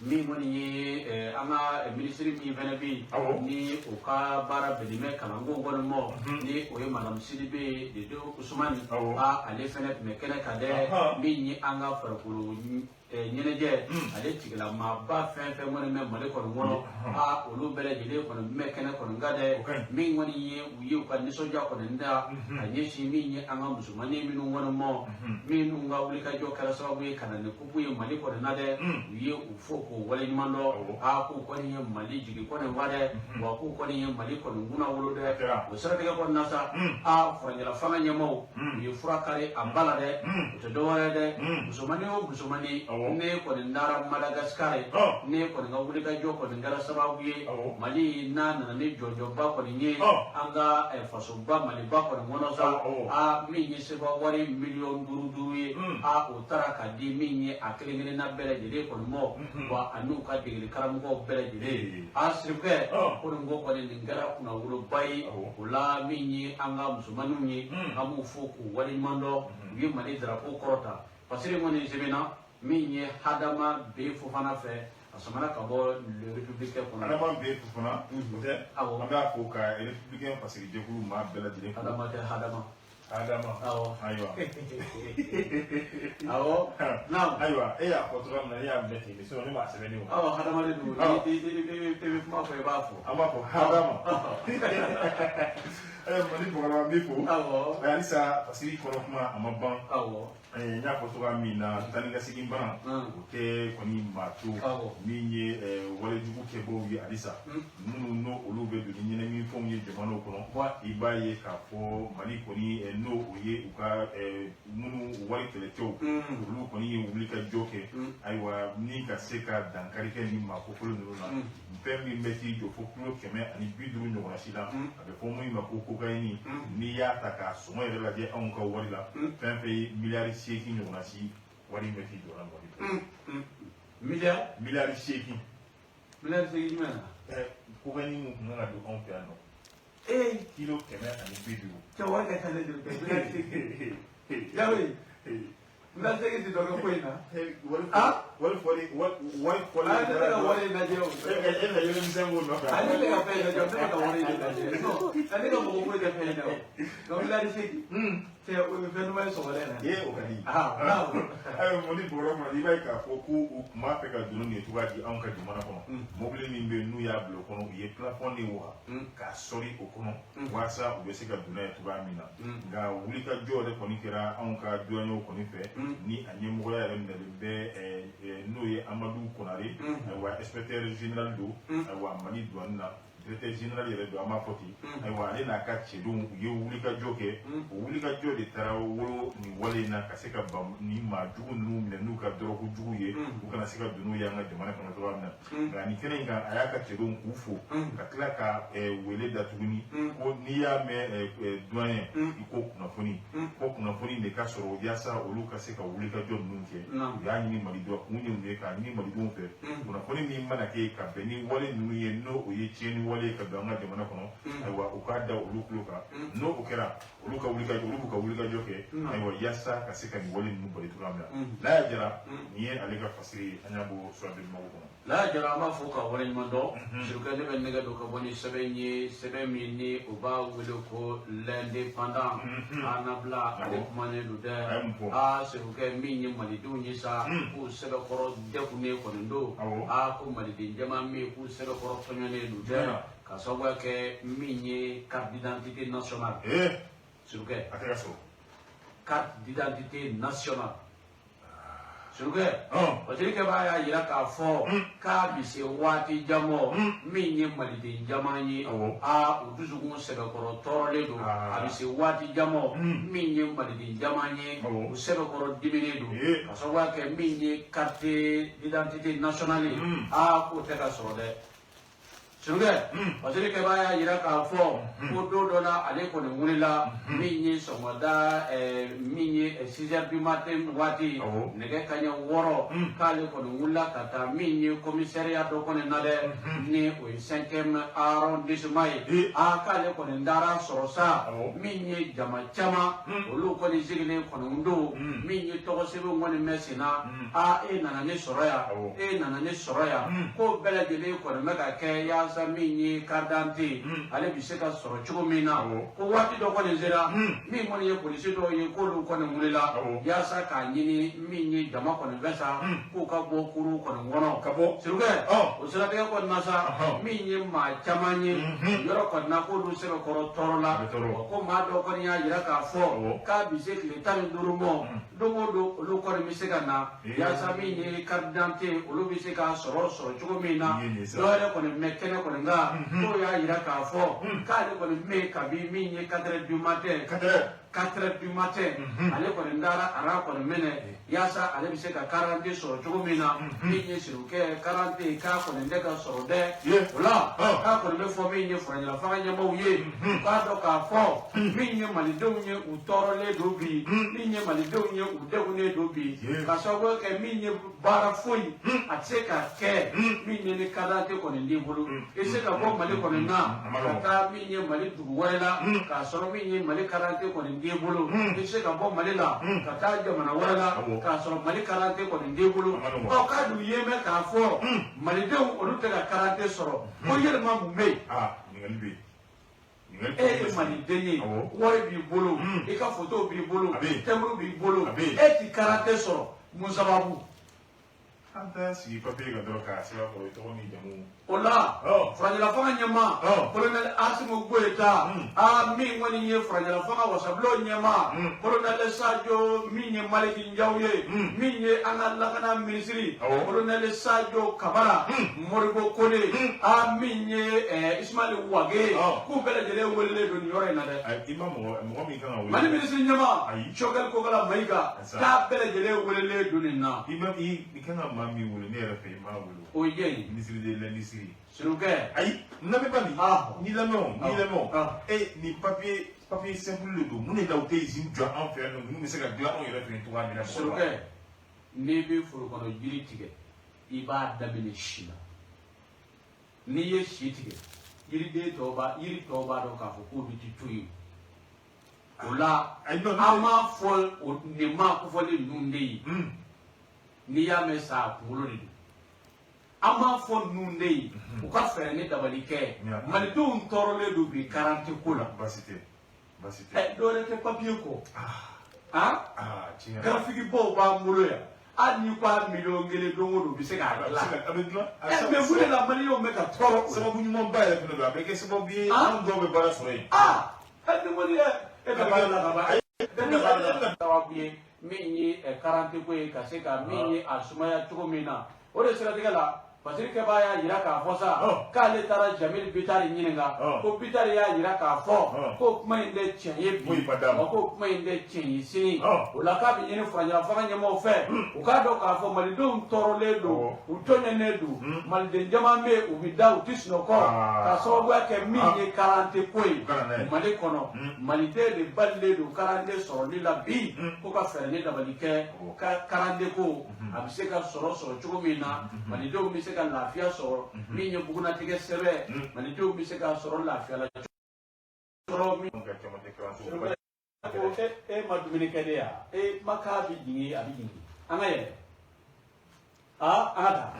min kɔni ye an ka minisiri min fɛnɛ bɛ yen, ni o ka baara bɛnnen bɛ kalanko kɔni ma, ni o ye Madame Sidibe Dede Usumani, ale fɛnɛ tun bɛ kɛnɛ kan dɛ. Min ye an ka farikolo ɲɛnajɛ ale tigilamaba fɛn fɛn kɔni bɛ Mali kɔni kɔnɔ, aa, olu bɛɛ lajɛlen kɔni bɛ kɛnɛ kɔni kan dɛ. Min kɔni ye u ye u ka nisɔndiya kɔni da ka ɲɛsin min ye an ka musomanin minnu kɔni ma, minnu ka wulikajɔ kɛra sababu ye ka na ni coupe ye Mali kɔni na dɛ, u ye u fo k'u waleɲuman dɔn. Aa, k'u kɔni ye Mali jigi kɔni fa dɛ, wa k'u kɔni ye Mali kɔni kunna wolo dɛ. O siratigɛ kɔni na sa, aa, furancɛla fanga ɲɛmaaw, u ye fura kari a ba la dɛ. O tɛ dɔwɛrɛ dɛ, musomanin o musomanin, ne kɔni nara Madagascar, ne kɔni ka wulikajɔ kɔni kɛra sababu ye Mali n'a nana ni jɔnjɔnba kɔni ye an ka fasoba Maliba kɔni kɔnɔ sa, aa, min ye sefa wari miliyɔn duuru duuru ye, aa, o taara ka di min ye a kelen kelenna bɛɛ lajɛlen kɔni ma, wa a n'u ka degeli karamɔgɔw bɛɛ lajɛlen. A sirikɛ ko nin ko kɔni nin kɛra kunnawoloba ye. O la, min ye an ka musomaninw ye, an b'u fo k'u waleɲuman dɔn, u ye Mali drapeau kɔrɔta. Fasiri kɔni sɛbɛnna min ye Hadama B Fofana fɛ, a samana ka bɔ Le Républicain kɔnɔ. Hadama B Fofana, o tɛ? Awɔ. An b'a fo ka Républicain fasiri jɛkulu maa bɛɛ lajɛlen fo. Hadama tɛ, Hadama. Hadama. Awɔ. Ayiwa. Awɔ, naam. Ayiwa, e y'a fɔ cogoya min na, ne y'a minɛ ten de, sinon ne m'a sɛbɛn ne o. Awɔ, Hadama de don. I bɛ kuma fɔ, i b'a fɔ. An b'a fɔ Hadama. Ayiwa, Mali bɔgɔlama, n b'i fo. Awɔ. Halisa fasiri kɔnɔ kuma a ma ban. Awɔ. N y'a fɔ cogoya min na, taa ni ka segin bana, o tɛ kɔni maa to min ye walejugu kɛbaaw ye halisa, minnu n'o olu bɛ don ni ɲɛnaminifɛnw ye jamanaw kɔnɔ. I b'a ye k'a fɔ Mali kɔni, n'o o ye u ka minnu wari kɛlɛcɛw, olu kɔni ye wulikajɔ kɛ, ayiwa, ni ka se ka dankari kɛ nin maa kofɔlen ninnu na. Fɛn min bɛ t'i jɔ fo kilo 150 ɲɔgɔnna si la, a bɛ fɔ min ma ko cocaïne, n'i y'a ta k'a sɔngɔ yɛrɛ lajɛ anw ka wari la, fɛn fɛn ye miliyari 8 ɲɔgɔnna si wari bɛ t'i jɔ la Mali kɔnɔ. Miliyari? Miliyari 8. Miliyari 8 jumɛn na? Cocaïne min tun kan ka don anw fɛ yan nɔ. Kilo 150. Cɛ, wari ka ca ne joli kɛ miliyari 8. Jawoyi. Miliyari 8 tɛ dɔ kɛ ko in na. Wari fɔli, wari fɔli. Ale tɛ ka wari in lajɛ o. E ka yɛlɛmisɛn k'o nɔfɛ. Ale tɛ ka fɛn in lajɛ o, ne bɛ ka wari in de lajɛ. Non, ale ka mɔgɔ foyi tɛ fɛn in na o. Nka miliyari 8. Cɛ, o ye fɛn duman ye sɔgɔmada in na. Ee, o ka di. Ayiwa, Mali bɔrɔ kɔnɔ, i b'a ye k'a fɔ ko u tun b'a fɛ ka don nin cogoya di anw ka jamana kɔnɔ. Mobili min bɛ yen n'u y'a bila o kɔnɔ, u ye plafond de waga k'a sɔri o kɔnɔ walasa u bɛ se ka don n'a ye cogoya min na. Nka wulikajɔ yɛrɛ kɔni kɛra anw ka douaniers kɔni fɛ, ni a ɲɛmɔgɔya yɛrɛ minɛlen bɛ n'o ye Amadu Konare, ayiwa, inspecteur général don, ayiwa, Mali douane na. Directeur général yɛrɛ don, an b'a fɔ ten. Ayiwa, ale n'a ka cɛdenw, u ye wulikajɔ kɛ. O wulikajɔ de taara wolo nin wale in na, ka se ka ban ni maa jugu ninnu minɛ n'u ka dɔrɔgu jugu ye, u kana se ka don n'u ye an ka jamana kɔnɔ cogoya min na. Nka nin kɛnɛ in kan, a y'a ka cɛdenw k'u fo, ka tila ka wele da tuguni ko n'i y'a mɛn douanier, i ko kunnafoni, ko kunnafoni de ka sɔrɔ yaasa olu ka se ka wulikajɔ ninnu kɛ. U y'a ɲini malidenw kun ye mun ye, k'a ɲini malidenw fɛ, kunnafoni min mana kɛ ka bɛn ni wale ninnu ye, n'o o ye tiɲɛni wale ye ka don an ka jamana kɔnɔ, ayiwa, u k'a da olu tulo kan. N'o o kɛra, olu ka wulikajɔ, olu b'u ka wulikajɔ kɛ, ayiwa, yaasa ka se ka nin wale ninnu bali cogoya min na. Laya Jara, nin ye ale ka fasiri ye, an y'a bɔ Soir de Bamako kɔnɔ. Laya Jara, an b'a fɔ ka waleɲuman dɔn. Surukɛ, ne bɛ nɛgɛ don ka bɔ ni sɛbɛn ye, sɛbɛn min ni u b'a wele ko L'Indépendant. Anabila, ale kumanen don dɛ. Aa surukɛ, min ye malidenw ye sa, k'u sɛbɛkɔrɔ degunnen kɔni don. Aa ko maliden jama min k'u sɛbɛkɔrɔ tɔɲɔnen don dɛ, ka sababuya kɛ min ye carte d'identité nationale. Surukɛ, a tɛ ka sɔrɔ. Carte d'identité nationale, surukɛ, wasirikɛ b'a y'a yira k'a fɔ k'a bɛ se waati jan bɔ, min ye maliden caman ye, aa u dusukun sɛbɛkɔrɔ tɔɔrɔlen don. A bɛ se waati jan bɔ, min ye maliden caman ye, u sɛbɛkɔrɔ diminen don, ka sababuya kɛ min ye carte d'identité nationale ye. Aa k'o tɛ ka sɔrɔ dɛ. Surukɛ, wasirikɛ b'a y'a yira k'a fɔ ko don dɔ la, ale kɔni wulila min ye sɔgɔmada, min ye 6 heures du matin waati, nɛgɛ kaɲɛ 6, k'ale kɔni wulila ka taa min ye commissariat dɔ kɔni na dɛ, ni o ye cinquième arrondissement ye. Aa k'ale kɔni taara sɔrɔ sa, min ye jama caman, olu kɔni sigilen kɔni don, min ye tɔgɔ sɛbɛnw kɔni mɛn sen na. Aa e nana ne sɔrɔ yan, e nana ne sɔrɔ yan, ko bɛɛ lajɛlen kɔni bɛ ka kɛ yaasa min ye carte d'identité ale bɛ se ka sɔrɔ cogo min na. Ko waati dɔ kɔni sera, min kɔni ye polisi dɔw ye, k'olu kɔni wulila yaasa k'a ɲini min ye jama kɔni fɛ sa, k'u ka bɔ kuru kɔni kɔnɔ ka bɔ. Surukɛ, o siratigɛ kɔni na sa, min ye maa caman ye yɔrɔ kɔni na, k'olu sɛbɛkɔrɔ tɔɔrɔ la. Ko maa dɔw kɔni y'a jira k'a fɔ k'a bɛ se tile 15 mɔ, don o don olu kɔni bɛ se ka na yaasa min ye carte d'identité olu bɛ se k'a sɔrɔ cogo min na. Dɔw yɛrɛ kɔni mɛ kɛnɛ kɔni kan, k'o y'a jira k'a fɔ k'ale kɔni bɛ kabi min ye 4 heures du matin, 4 heures du matin, ale kɔni taara a kɔni minɛ yaasa ale bɛ se ka carte d'identité sɔrɔ cogo min na. Min ye surukɛ, carte d'identité k'a kɔni tɛ ka sɔrɔ dɛ. O la k'a kɔni bɛ fɔ min ye furancɛla fanga ɲɛmaaw ye, u k'a dɔn k'a fɔ min ye malidenw ye, u tɔɔrɔlen don bi, min ye malidenw ye, u degunnen don bi, ka sababu kɛ min ye baara foyi a tɛ se ka kɛ min ye ni carte d'identité kɔni t'i bolo. I tɛ se ka bɔ Mali kɔni na ka taa min ye Mali dugu wɛrɛ la k'a sɔrɔ min ye Mali carte d'identité kɔni t'i bolo. I tɛ se ka bɔ Mali la ka taa jamana wɛrɛ la k'a sɔrɔ Mali carte d'identité kɔni t'i bolo. Ɔ k'a dun ye mɛn k'a fɔ malidenw olu tɛ ka carte d'identité sɔrɔ, ko yɛlɛma mun bɛ yen? E ye maliden ye, wari b'i bolo, i ka photo b'i bolo, timbre b'i bolo, e t'i carte d'identité sɔrɔ, mun sababu? An tɛ sigi papier kan dɔrɔn k'a sɛbɛn kɔrɔ, i tɔgɔ ni jamu. O la furancɛla fanga ɲɛmaa colonel Assimi Goïta, aa min kɔni ye furancɛla fanga wasabulon ɲɛmaa colonel Sadio min ye Maliki Ndiaw ye, min ye an ka lakana minisiri colonel Sadio Kabara Moribo Kone, aa min ye Ismaël Wagué, k'u bɛɛ lajɛlen welelen don nin yɔrɔ in na dɛ. I ma mɔgɔ min kan ka wele. Mali minisiri ɲɛmaa Choguel Kokalla Maïga, k'a bɛɛ lajɛlen welelen don nin na. I kan ka maa min wele, ne yɛrɛ fɛ i m'a wele. O ye jɔn ye? Ministre de l'industrie. Surukɛ. Ayi, n lamɛn nin. N'i lamɛn o, n'i lamɛn o. E nin papier simple de don. Mun de la u tɛ usine jɔ an fɛ yan nɔ, ninnu bɛ se ka dilan anw yɛrɛ fɛ yen cogoya min na? Surukɛ, n'i bɛ foro kɔnɔ jiri tigɛ, i b'a daminɛ si la. N'i ye si tigɛ, yiriden tɔw b'a, yiri tɔw b'a dɔn k'a fɔ k'olu ti to yen. O la an b'a fɔ nin maa kofɔlen ninnu de ye, n'i y'a mɛn sa a kunkolo de don. An b'a fɔ ninnu de ye, u ka fɛɛrɛ ni dabali kɛ. Malidenw tɔɔrɔlen don bi carte ko la. Baasi tɛ, baasi tɛ. Dɔwɛrɛ tɛ papier kɔ. Graphique baw b'an bolo yan. Hali n'i ko a 1 million don o don, u bɛ se k'a dilan. A bɛ dilan. Mais mun de la maliyɛnw bɛ ka tɔɔrɔ? Sababu ɲumanba yɛrɛ fana don, a bɛ kɛ sababu ye anw dɔw bɛ baara sɔrɔ yen. Ni kɔni ye e ka baara la ka ban. Sababu ye min ye carte ko ye, ka se ka min ye a sumaya cogo min na, o de siratigɛ la. Fasiri kɛbaa y'a jira k'a fɔ sa k'ale taara Jamil Bitari ɲininka ko Bitari y'a jira k'a fɔ ko kuma in tɛ tiɲɛ ye bi wa ko kuma in tɛ tiɲɛ ye sini. O la k'a bɛ ɲini furancɛla fanga ɲɛmaaw fɛ u k'a dɔn k'a fɔ malidenw tɔɔrɔlen don, u tɔɲɔnen don, maliden caman bɛ yen u bɛ da u tɛ sunɔgɔ k'a sababuya kɛ min ye karante ko ye Mali kɔnɔ. Maliden de balilen don karante sɔrɔli la bi, ko ka fɛɛrɛ ni dabali kɛ ka karante ko a bɛ se ka sɔrɔ cogo min na, malidenw bɛ se ka lafiya sɔrɔ min ye bugunatigɛ sɛbɛn, malidenw bɛ se ka sɔrɔ lafiya la sɔrɔ min. Ko e ma dumuni kɛ de ya, e ma k'a bɛ jigin, a bɛ jigin, an ka yɛlɛ, aa an ka taa.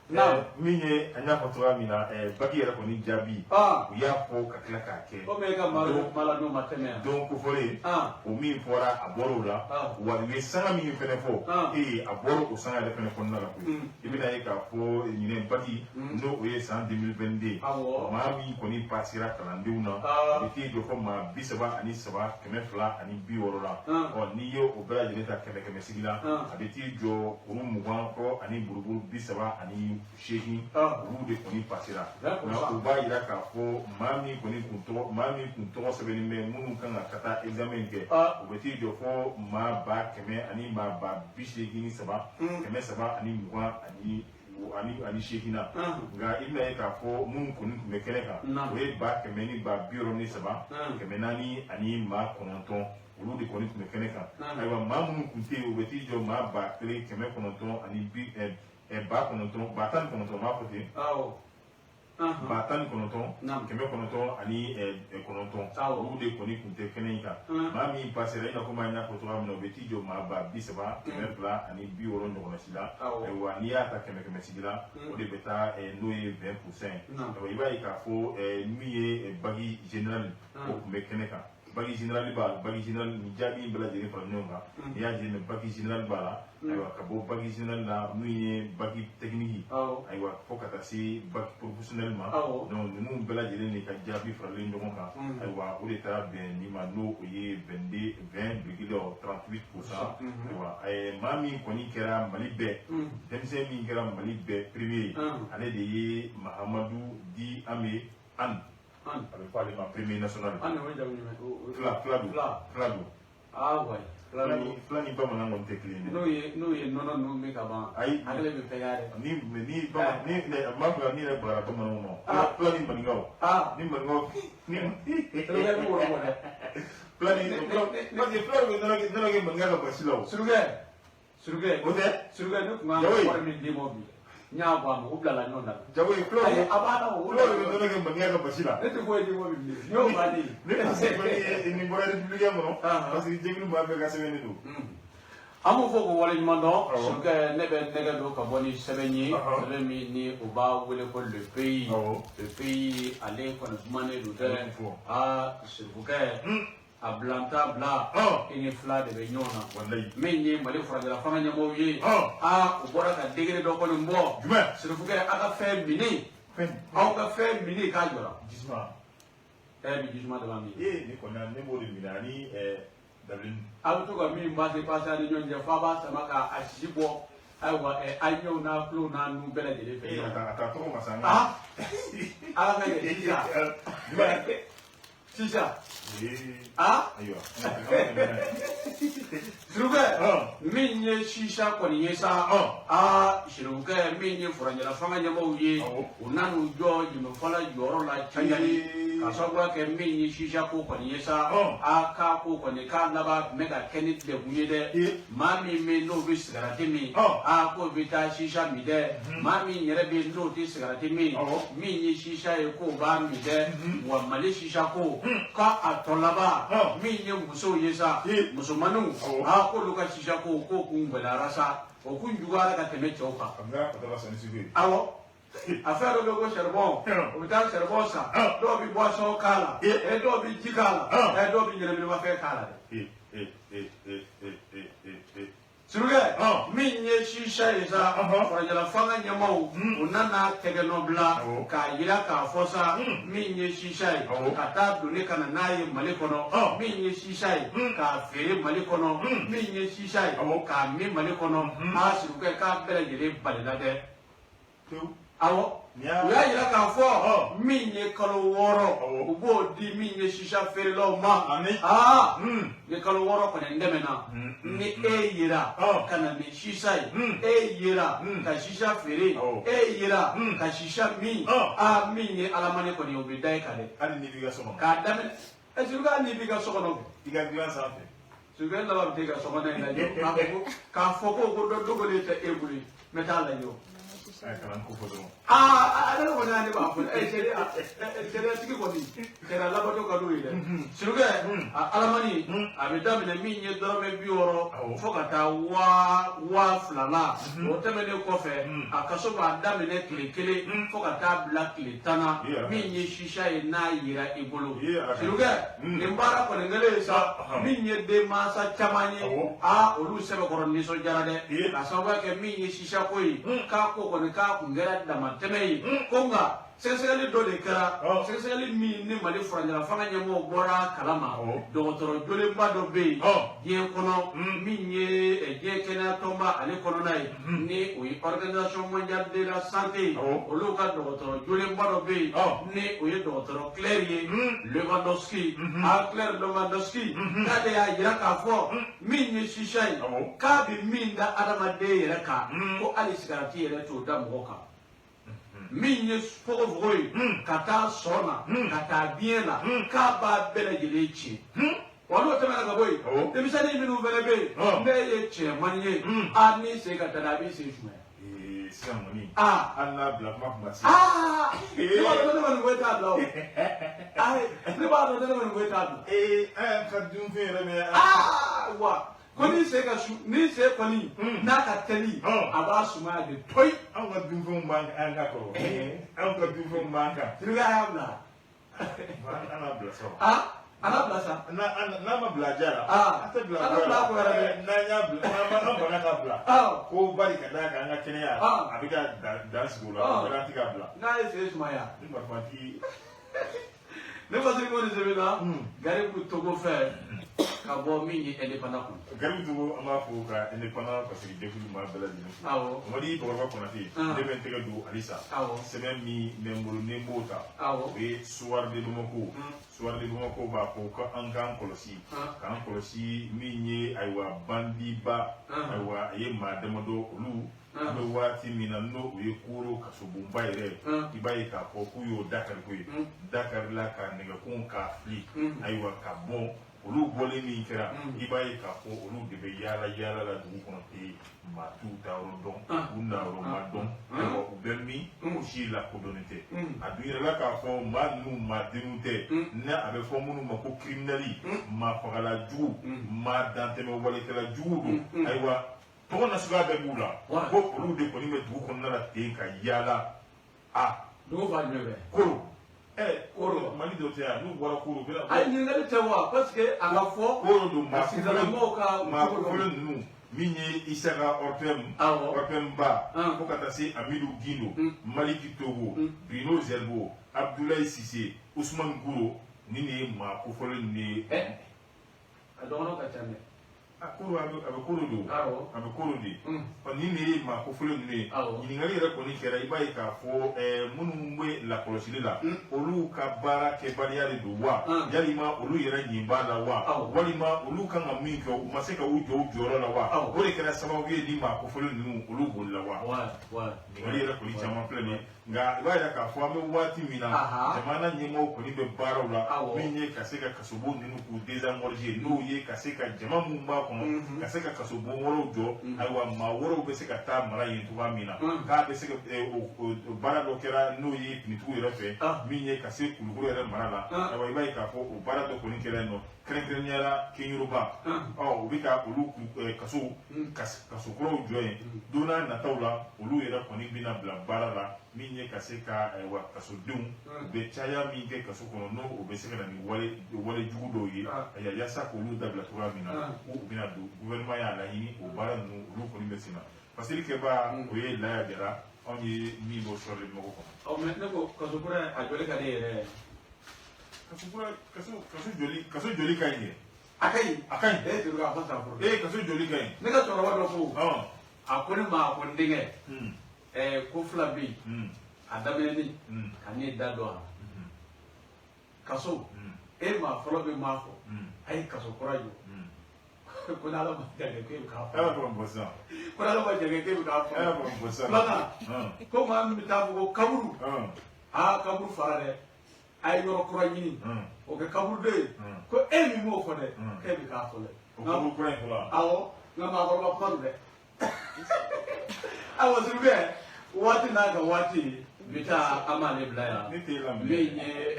Naam. Min ye an y'a fɔ cogoya min na, baki yɛrɛ kɔni jaabi, u y'a fɔ ka tila k'a kɛ. Komi e ka maa kuma la n'o ma tɛmɛ yan. Don kofɔlen, o min fɔra a bɔra o la, wa u ye sanga min fɛnɛ fɔ, ee a bɔra o sanga yɛrɛ fɛnɛ kɔnɔna la koyi. I bɛna ye k'a fɔ ɲinɛ baki, n'o o ye san 2022, maa min kɔni pasera kalandenw na, a bɛ t'i jɔ fɔ maa 33,260 la. Ɔ n'i ye o bɛɛ lajɛlen ta kɛmɛ kɛmɛ sigi la, a bɛ t'i jɔ kuru 20 fɔ ani buruburu 38, olu de kɔni pasera. Nka u b'a jira k'a fɔ maa min kɔni kun tɔgɔ, maa min kun tɔgɔ sɛbɛnnen bɛ minnu kan ka taa examen kɛ, u bɛ t'i jɔ fɔ maa 100,000 ani maa 83,328 na. Nka i bɛna ye k'a fɔ minnu kɔni tun bɛ kɛnɛ kan, o ye 100,000 ni 63,409 olu de kɔni tun bɛ kɛnɛ kan. Ayiwa, maa minnu tun tɛ yen, u bɛ t'i jɔ maa 1,900 ani bi ba kɔnɔntɔn, 19,000, n b'a fɔ ten, 19,909, olu de kɔni tun tɛ kɛnɛ in kan. Maa min pasera, i n'a fɔ maa y'a fɔ cogoya min na, u bɛ t'i jɔ maa 30,260 ɲɔgɔnna si la. Ayiwa, n'i y'a ta kɛmɛ kɛmɛ sigi la, o de bɛ taa n'o ye 20% ye. Ayiwa, i b'a ye k'a fɔ min ye bac général, o tun bɛ kɛnɛ kan. Bac général b'a la, bac général nin jaabi in bɛɛ lajɛlen fara ɲɔgɔn kan, n'i y'a jateminɛ bac général b'a la. Ayiwa, ka bɔ bac général la, min ye bac technique, ayiwa, fo ka taa se bac professionnel ma. Donc ninnu bɛɛ lajɛlen de ka jaabi faralen ɲɔgɔn kan, ayiwa, o de taara bɛn nin ma, n'o o ye 22, 20,38%. Ayiwa, maa min kɔni kɛra Mali bɛɛ denmisɛn min kɛra Mali bɛɛ premier ye, ale de ye Mahamadu Di Ame Anne. A bɛ fɔ ale ma premier national. Fila fila don, fila don. Ah ouais. Fila ni bamanan kɔni tɛ kelen ye. N'o ye nɔnɔ ninnu min ka ban. Ayi. Hakili bɛ fɛgɛya dɛ. Ni bamanan ni n b'a fɔ ni yɛrɛ bagara bamananw ma. Fila ni maninkaw. Ni maninkaw ni. Surukɛ b'o bɔ dɛ. Fila ni parce que fila bɛ nɔnɔ kɛ maninka ka basi la o. Surukɛ. Surukɛ. O tɛ. Surukɛ, ne tun kan ka wari min d'i ma bi, n y'a bɔ a ma, u bilala ɲɔgɔn na. Jago ye fulaw. Ayi, a b'a la o. Fulaw de bɛ nɔnɔ kɛ maninka ka basi la. Ne tɛ foyi di ma bi bilen, n y'o bannen. Ne parce que nin bɔra républicain kɔnɔ. Parce que jɛkulu maa bɛɛ ka sɛbɛnnen don. An b'o fɔ k'o waleɲuman dɔn. Surukɛ, ne bɛ nɛgɛ don ka bɔ ni sɛbɛn ye, sɛbɛn min ni u b'a wele ko Le Pays. Le Pays, ale kɔni kumanen don dɛ. Aa surukɛ, a bilanta bila i ni fila de bɛ ɲɔgɔn na. Min ye Mali furancɛla fanga ɲɛmɔgɔw ye, aa u bɔra ka degré dɔ kɔni bɔ. Surukɛ, aw ka fɛn mini, aw ka fɛn mini k'a jɔra. Jisuma. Ɛ bi jisuma de b'a min. Ee, ne kɔni ne b'o de minɛ ani dabilenni. A bɛ to ka min pase pase a ni ɲɔgɔn cɛ, f'a b'a sama k'a sisi bɔ. Ayiwa, a ɲɛw n'a tulow n'a nun bɛɛ lajɛlen fɛ. A ta tɔgɔ ma sa. Aa ala ka kɛ sisan sisan. Aa ayiwa. Surukɛ, min ye sisa kɔni ye sa, aa surukɛ, min ye furancɛla fanga ɲɛmɔgɔw ye, u nan'u jɔ jɛmɛfɔla jɔyɔrɔ la cayali ka sababuya kɛ min ye sisa ko kɔni ye sa. A k'a ko kɔni k'a laban tun bɛ ka kɛ ni degun ye dɛ. Maa min bɛ yen n'o bɛ sigarati min, aa k'o bɛ taa sisa min dɛ. Maa min yɛrɛ bɛ yen n'o tɛ sigarati min, min ye sisa ye, k'o b'a min dɛ. Wa Mali sisa ko k'a a tɔ laban, min ye musow ye sa, musomaninw, aa k'olu ka sisa ko k'o kun gɛlɛyara sa, o kun juguyara ka tɛmɛ cɛw kan. Awɔ, a fɛn dɔ bɛ ko charbon, u bɛ taa charbon san, dɔw bɛ boisson k'a la, dɔw bɛ ji k'a la, dɔw bɛ ɲɛnɛminimafɛn k'a la dɛ. Surukɛ, min ye sisa ye sa, farajɛla fanga ɲɛmaaw u nana tɛgɛ nɔ bila k'a yira k'a fɔ sa, min ye sisa ye ka taa doni ka na n'a ye Mali kɔnɔ, min ye sisa ye k'a feere Mali kɔnɔ, min ye sisa ye k'a min Mali kɔnɔ, aa surukɛ, k'a bɛɛ lajɛlen balila dɛ. Awɔ, u y'a jira k'a fɔ min ye kalo 6, u b'o di min ye sisa feerelaw ma. Aa, ni kalo 6 kɔni tɛmɛna, ni e yera ka na ni sisa ye, e yera ka sisa feere, e yera ka sisa min, aa, min ye alamani kɔni, o bɛ da e kan dɛ. Hali n'i b'i ka so kɔnɔ. K'a daminɛ ɛ Suruku, n'i b'i ka so kɔnɔ kɛ. I ka dilan sanfɛ. Suruku, laban bɛ taa i ka so kɔnɔ in lajɛ k'a fɔ ko dɔ dogolen tɛ e bolo, n bɛ taa lajɛ o. A kana n ko fɔ dɔrɔn. Aa, ne kɔni y'ale b'a fɔ ɛ sariya sariyatigi kɔni, sariya labato ka d'o ye dɛ. Suruku, a alamani a bɛ daminɛ min ye dɔrɔmɛ 60 fo ka taa 2000 la. O tɛmɛnen kɔfɛ, a kaso b'a daminɛ tile 1 fo ka taa bila tile 10 na, min ye sisa ye n'a yera i bolo. Suruku, nin baara kɔni kɛlen ye sa, min ye denmansa caman ye, aa, olu sɛbɛkɔrɔ nisɔndiyara dɛ, ka sababuya kɛ min ye sisa ko ye, k'a ko kɔni k'a kun kɛra damatɛmɛ ye. Ko nka sɛgɛsɛgɛli dɔ de kɛra, sɛgɛsɛgɛli min ni Mali furancɛla fanga ɲɛmɔgɔw bɔra a kalama. Dɔgɔtɔrɔ jolenba dɔ bɛ yen diɲɛ kɔnɔ, min ye diɲɛ kɛnɛya tɔnba ale kɔnɔna ye, ni o ye Organisation mondiale de la santé ye. Olu ka dɔgɔtɔrɔ jolenba dɔ bɛ yen, ni o ye dɔgɔtɔrɔ Claire ye Lewandowski. A Claire Lewandowski, k'ale y'a jira k'a fɔ min ye sisa ye, k'a bɛ min da adamaden yɛrɛ kan, ko hali sigarati yɛrɛ t'o da mɔgɔ kan. Min ye fogofogo ye, ka taa sɔn na, ka taa biɲɛ na, k'a b'a bɛɛ lajɛlen tiɲɛ wa. N'o tɛmɛna ka bɔ yen, denmisɛnnin minnu fana bɛ yen, ne ye cɛmannin ye, a n'i sen ka taa, a b'i sen sumaya. Sisan kɔni. Aa. Hali n'a bila kuma kun ma se. Aa, ne b'a dɔn ne ma nin ko t'a bila o. Ayi, ne b'a dɔn ne ma nin ko t'a bila. Ee, an y'an ka dunfɛn yɛrɛ mɛn. Aa wa, ko ni sen ka su, ni sen kɔni n'a ka teli, a b'a sumaya de toyi. Anw ka dunfɛnw b'an an ka kɔrɔ. Anw ka dunfɛnw b'an kan. Sirika y'a bila. An n'a bila sa. Aa, an n'a bila sa. N'a ma bila a diya la. Aa, an tɛ bila. An n'a bila a ko yɛrɛ dɛ. N'an y'a bila, n'an ma an banna k'a bila. Ko bari ka d'a kan an ka kɛnɛya. A bɛ ka dan sigi o la. O an tɛ k'a bila. N'a ye sen sumaya. Ni marifatigi. Ne fasiri ko nin sɛbɛn na Garibu Togo fɛ ka bɔ min ye Indépendant kɔnɔ. Garibu Togo, an b'a fɔ ka Indépendant parce que jɛkulu maa bɛɛ lajɛlen fo. Mamadi Bakɔrɔba Konate. Ne bɛ n tɛgɛ don halisa. Sɛbɛn min bɛ n bolo ni n b'o ta. O ye Soir de Bamako. Soir de Bamako b'a fɔ ko an k'an kɔlɔsi. K'an kɔlɔsi min ye, ayiwa, bandiba. Ayiwa, a ye maa damadɔ olu. An bɛ waati min na, n'o o ye Koro kasobonba yɛrɛ, i b'a ye k'a fɔ k'u y'o dakari ko ye, dakarila ka nɛgɛkun k'a fili, ayiwa, ka bɔ. Olu bɔlen min kɛra, i b'a ye k'a fɔ olu de bɛ yaala yaala la dugu kɔnɔ ten, maa t'u taayɔrɔ dɔn, u nayɔrɔ ma dɔn. Ayiwa, u bɛ min, o si lakodɔnnen tɛ. A dun yɛrɛ la k'a fɔ maa ninnu, maa denw tɛ, ni a bɛ fɔ minnu ma ko criminel, maa fagala jugu, maa dantɛmɛ walekɛla jugu don. Ayiwa, tɔgɔ nasuguya bɛɛ b'u la, ko olu de kɔni bɛ dugu kɔnɔna la ten ka yaala. A dugu fa jumɛn bɛ? Koro. Ɛ, Koro, Mali dɔ tɛ yan, n'u bɔra Koro, u bɛna. Ayi, ɲininkali tɛ wa, parce que a ka fɔ. Koro don, maa sigidalamɔgɔw ka. Maa kofɔlen ninnu, min ye Isaka Orpem, Orpem Ba, fo ka taa se Amidu Gindo, Maliki Togo, Bruno Zerbo, Abdoulaye Cissé, Ousmane Gouro, nin de ye maa kofɔlen ninnu ye. A dɔgɔnɔ ka ca dɛ. A Koro, a bɛ Koro don. A bɛ Koro de. Ɔ, nin de ye maa kofɔlen ninnu ye. Ɲininkali yɛrɛ kɔni kɛra, i b'a ye k'a fɔ minnu bɛ lakɔlɔsili la, olu ka baara kɛbaliya de don wa, yalima olu yɛrɛ ɲin b'a la wa, walima olu kan ka min kɛ, u ma se ka u jɔ u jɔyɔrɔ la wa, o de kɛra sababu ye ni maa kofɔlen ninnu olu bolila wa? Ɲininkali yɛrɛ kɔni caman filɛ nin ye. Nka i b'a yira k'a fɔ an bɛ waati min na, jamana ɲɛmɔgɔw kɔni bɛ baaraw la, min ye ka se ka kasobon ninnu k'u désamorcer, n'o ye ka se ka jama minnu b'a kɔnɔ, ka se ka kasobon wɛrɛw jɔ. Ayiwa, maa wɛrɛw bɛ se ka taa mara yen cogoya min na, k'a bɛ se ka baara dɔ kɛra, n'o ye finitigiw yɛrɛ fɛ, min ye ka se Kulukoro yɛrɛ mara la. Ayiwa, i b'a ye k'a fɔ o baara dɔ kɔni kɛra yen nɔ, kɛrɛnkɛrɛnnenya la Keɲeroba. Ɔ, u bɛ ka olu kaso kuraw jɔ yen. Don n'a nataw la, olu yɛrɛ kɔni bɛna bila baara la, min ye ka se ka, ayiwa, kasodenw u bɛ caya min kɛ kaso kɔnɔ, n'o o bɛ se ka na ni wale jugu dɔw ye, ayiwa, yaasa k'olu dabila cogoya min na, k'u bɛna don. Gouvernement y'a laɲini, o baara ninnu olu kɔni bɛ sen na. Fasiri kɛba, o ye Laya Jara, anw ye min bɔ sɔrɔli mɔgɔ kɔnɔ. Ɔ, mais ne ko kaso kura a jɔli ka di yɛrɛ. Kaso kura, kaso joli ka ɲi dɛ. A ka ɲi. A ka ɲi. E joli a fɔ sa fɔlɔ. Ee, kaso joli ka ɲi. Ne ka cɛkɔrɔba dɔ ko, a ko ne ma, a ko n denkɛ, ko fila bɛ yen. A daminɛni ka ne da don a la, kaso, e maa fɔlɔ bɛ maa fɔ a ye kaso kura jɔ, ko n'Ala ma jan kɛ k'e bɛ k'a fɔ. E b'a fɔ ka bɔ sisan. Ko n'Ala ma jan kɛ k'e bɛ k'a fɔ. E b'a fɔ ka bɔ sisan. Filanan, ko maa min bɛ taa fɔ ko kaburu, aa, kaburu fara dɛ, a ye yɔrɔ kura ɲini, o kɛ kaburudo ye, ko e min b'o fɔ dɛ, k'e bɛ k'a fɔ dɛ. O kaburu kura in fɔlɔ. Awɔ, nka maakɔrɔba kuma don dɛ. Ayiwa Sirikɛ, waati n'a ka waati bi taa, an b'ale bila yan. Ne t'e laminɛ. Min ye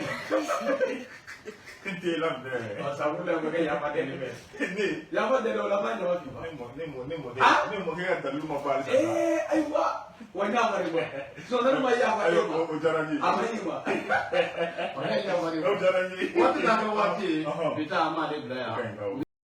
Ne t'e laminɛ. Ɔ, sabula o bɛ kɛ yafa deli fɛ. Ne. Yafa deli o la, n b'a ɲama f'i ma. Ne mɔ ne mɔ ne mɔkɛ Ah! ne mɔkɛ ka dalilu ma ban halisa. Ee, ayiwa, wa n y'a fari bɔ sɔsɔli ma yafa Ayiwa, e ma. o diyara n ye. A ma ɲi ma wa, ne y'a fari O diyara n ye. waati n'a ka waati Ɔhɔn. bi taa, an b'ale bila O ka ɲi, yan. awɔ.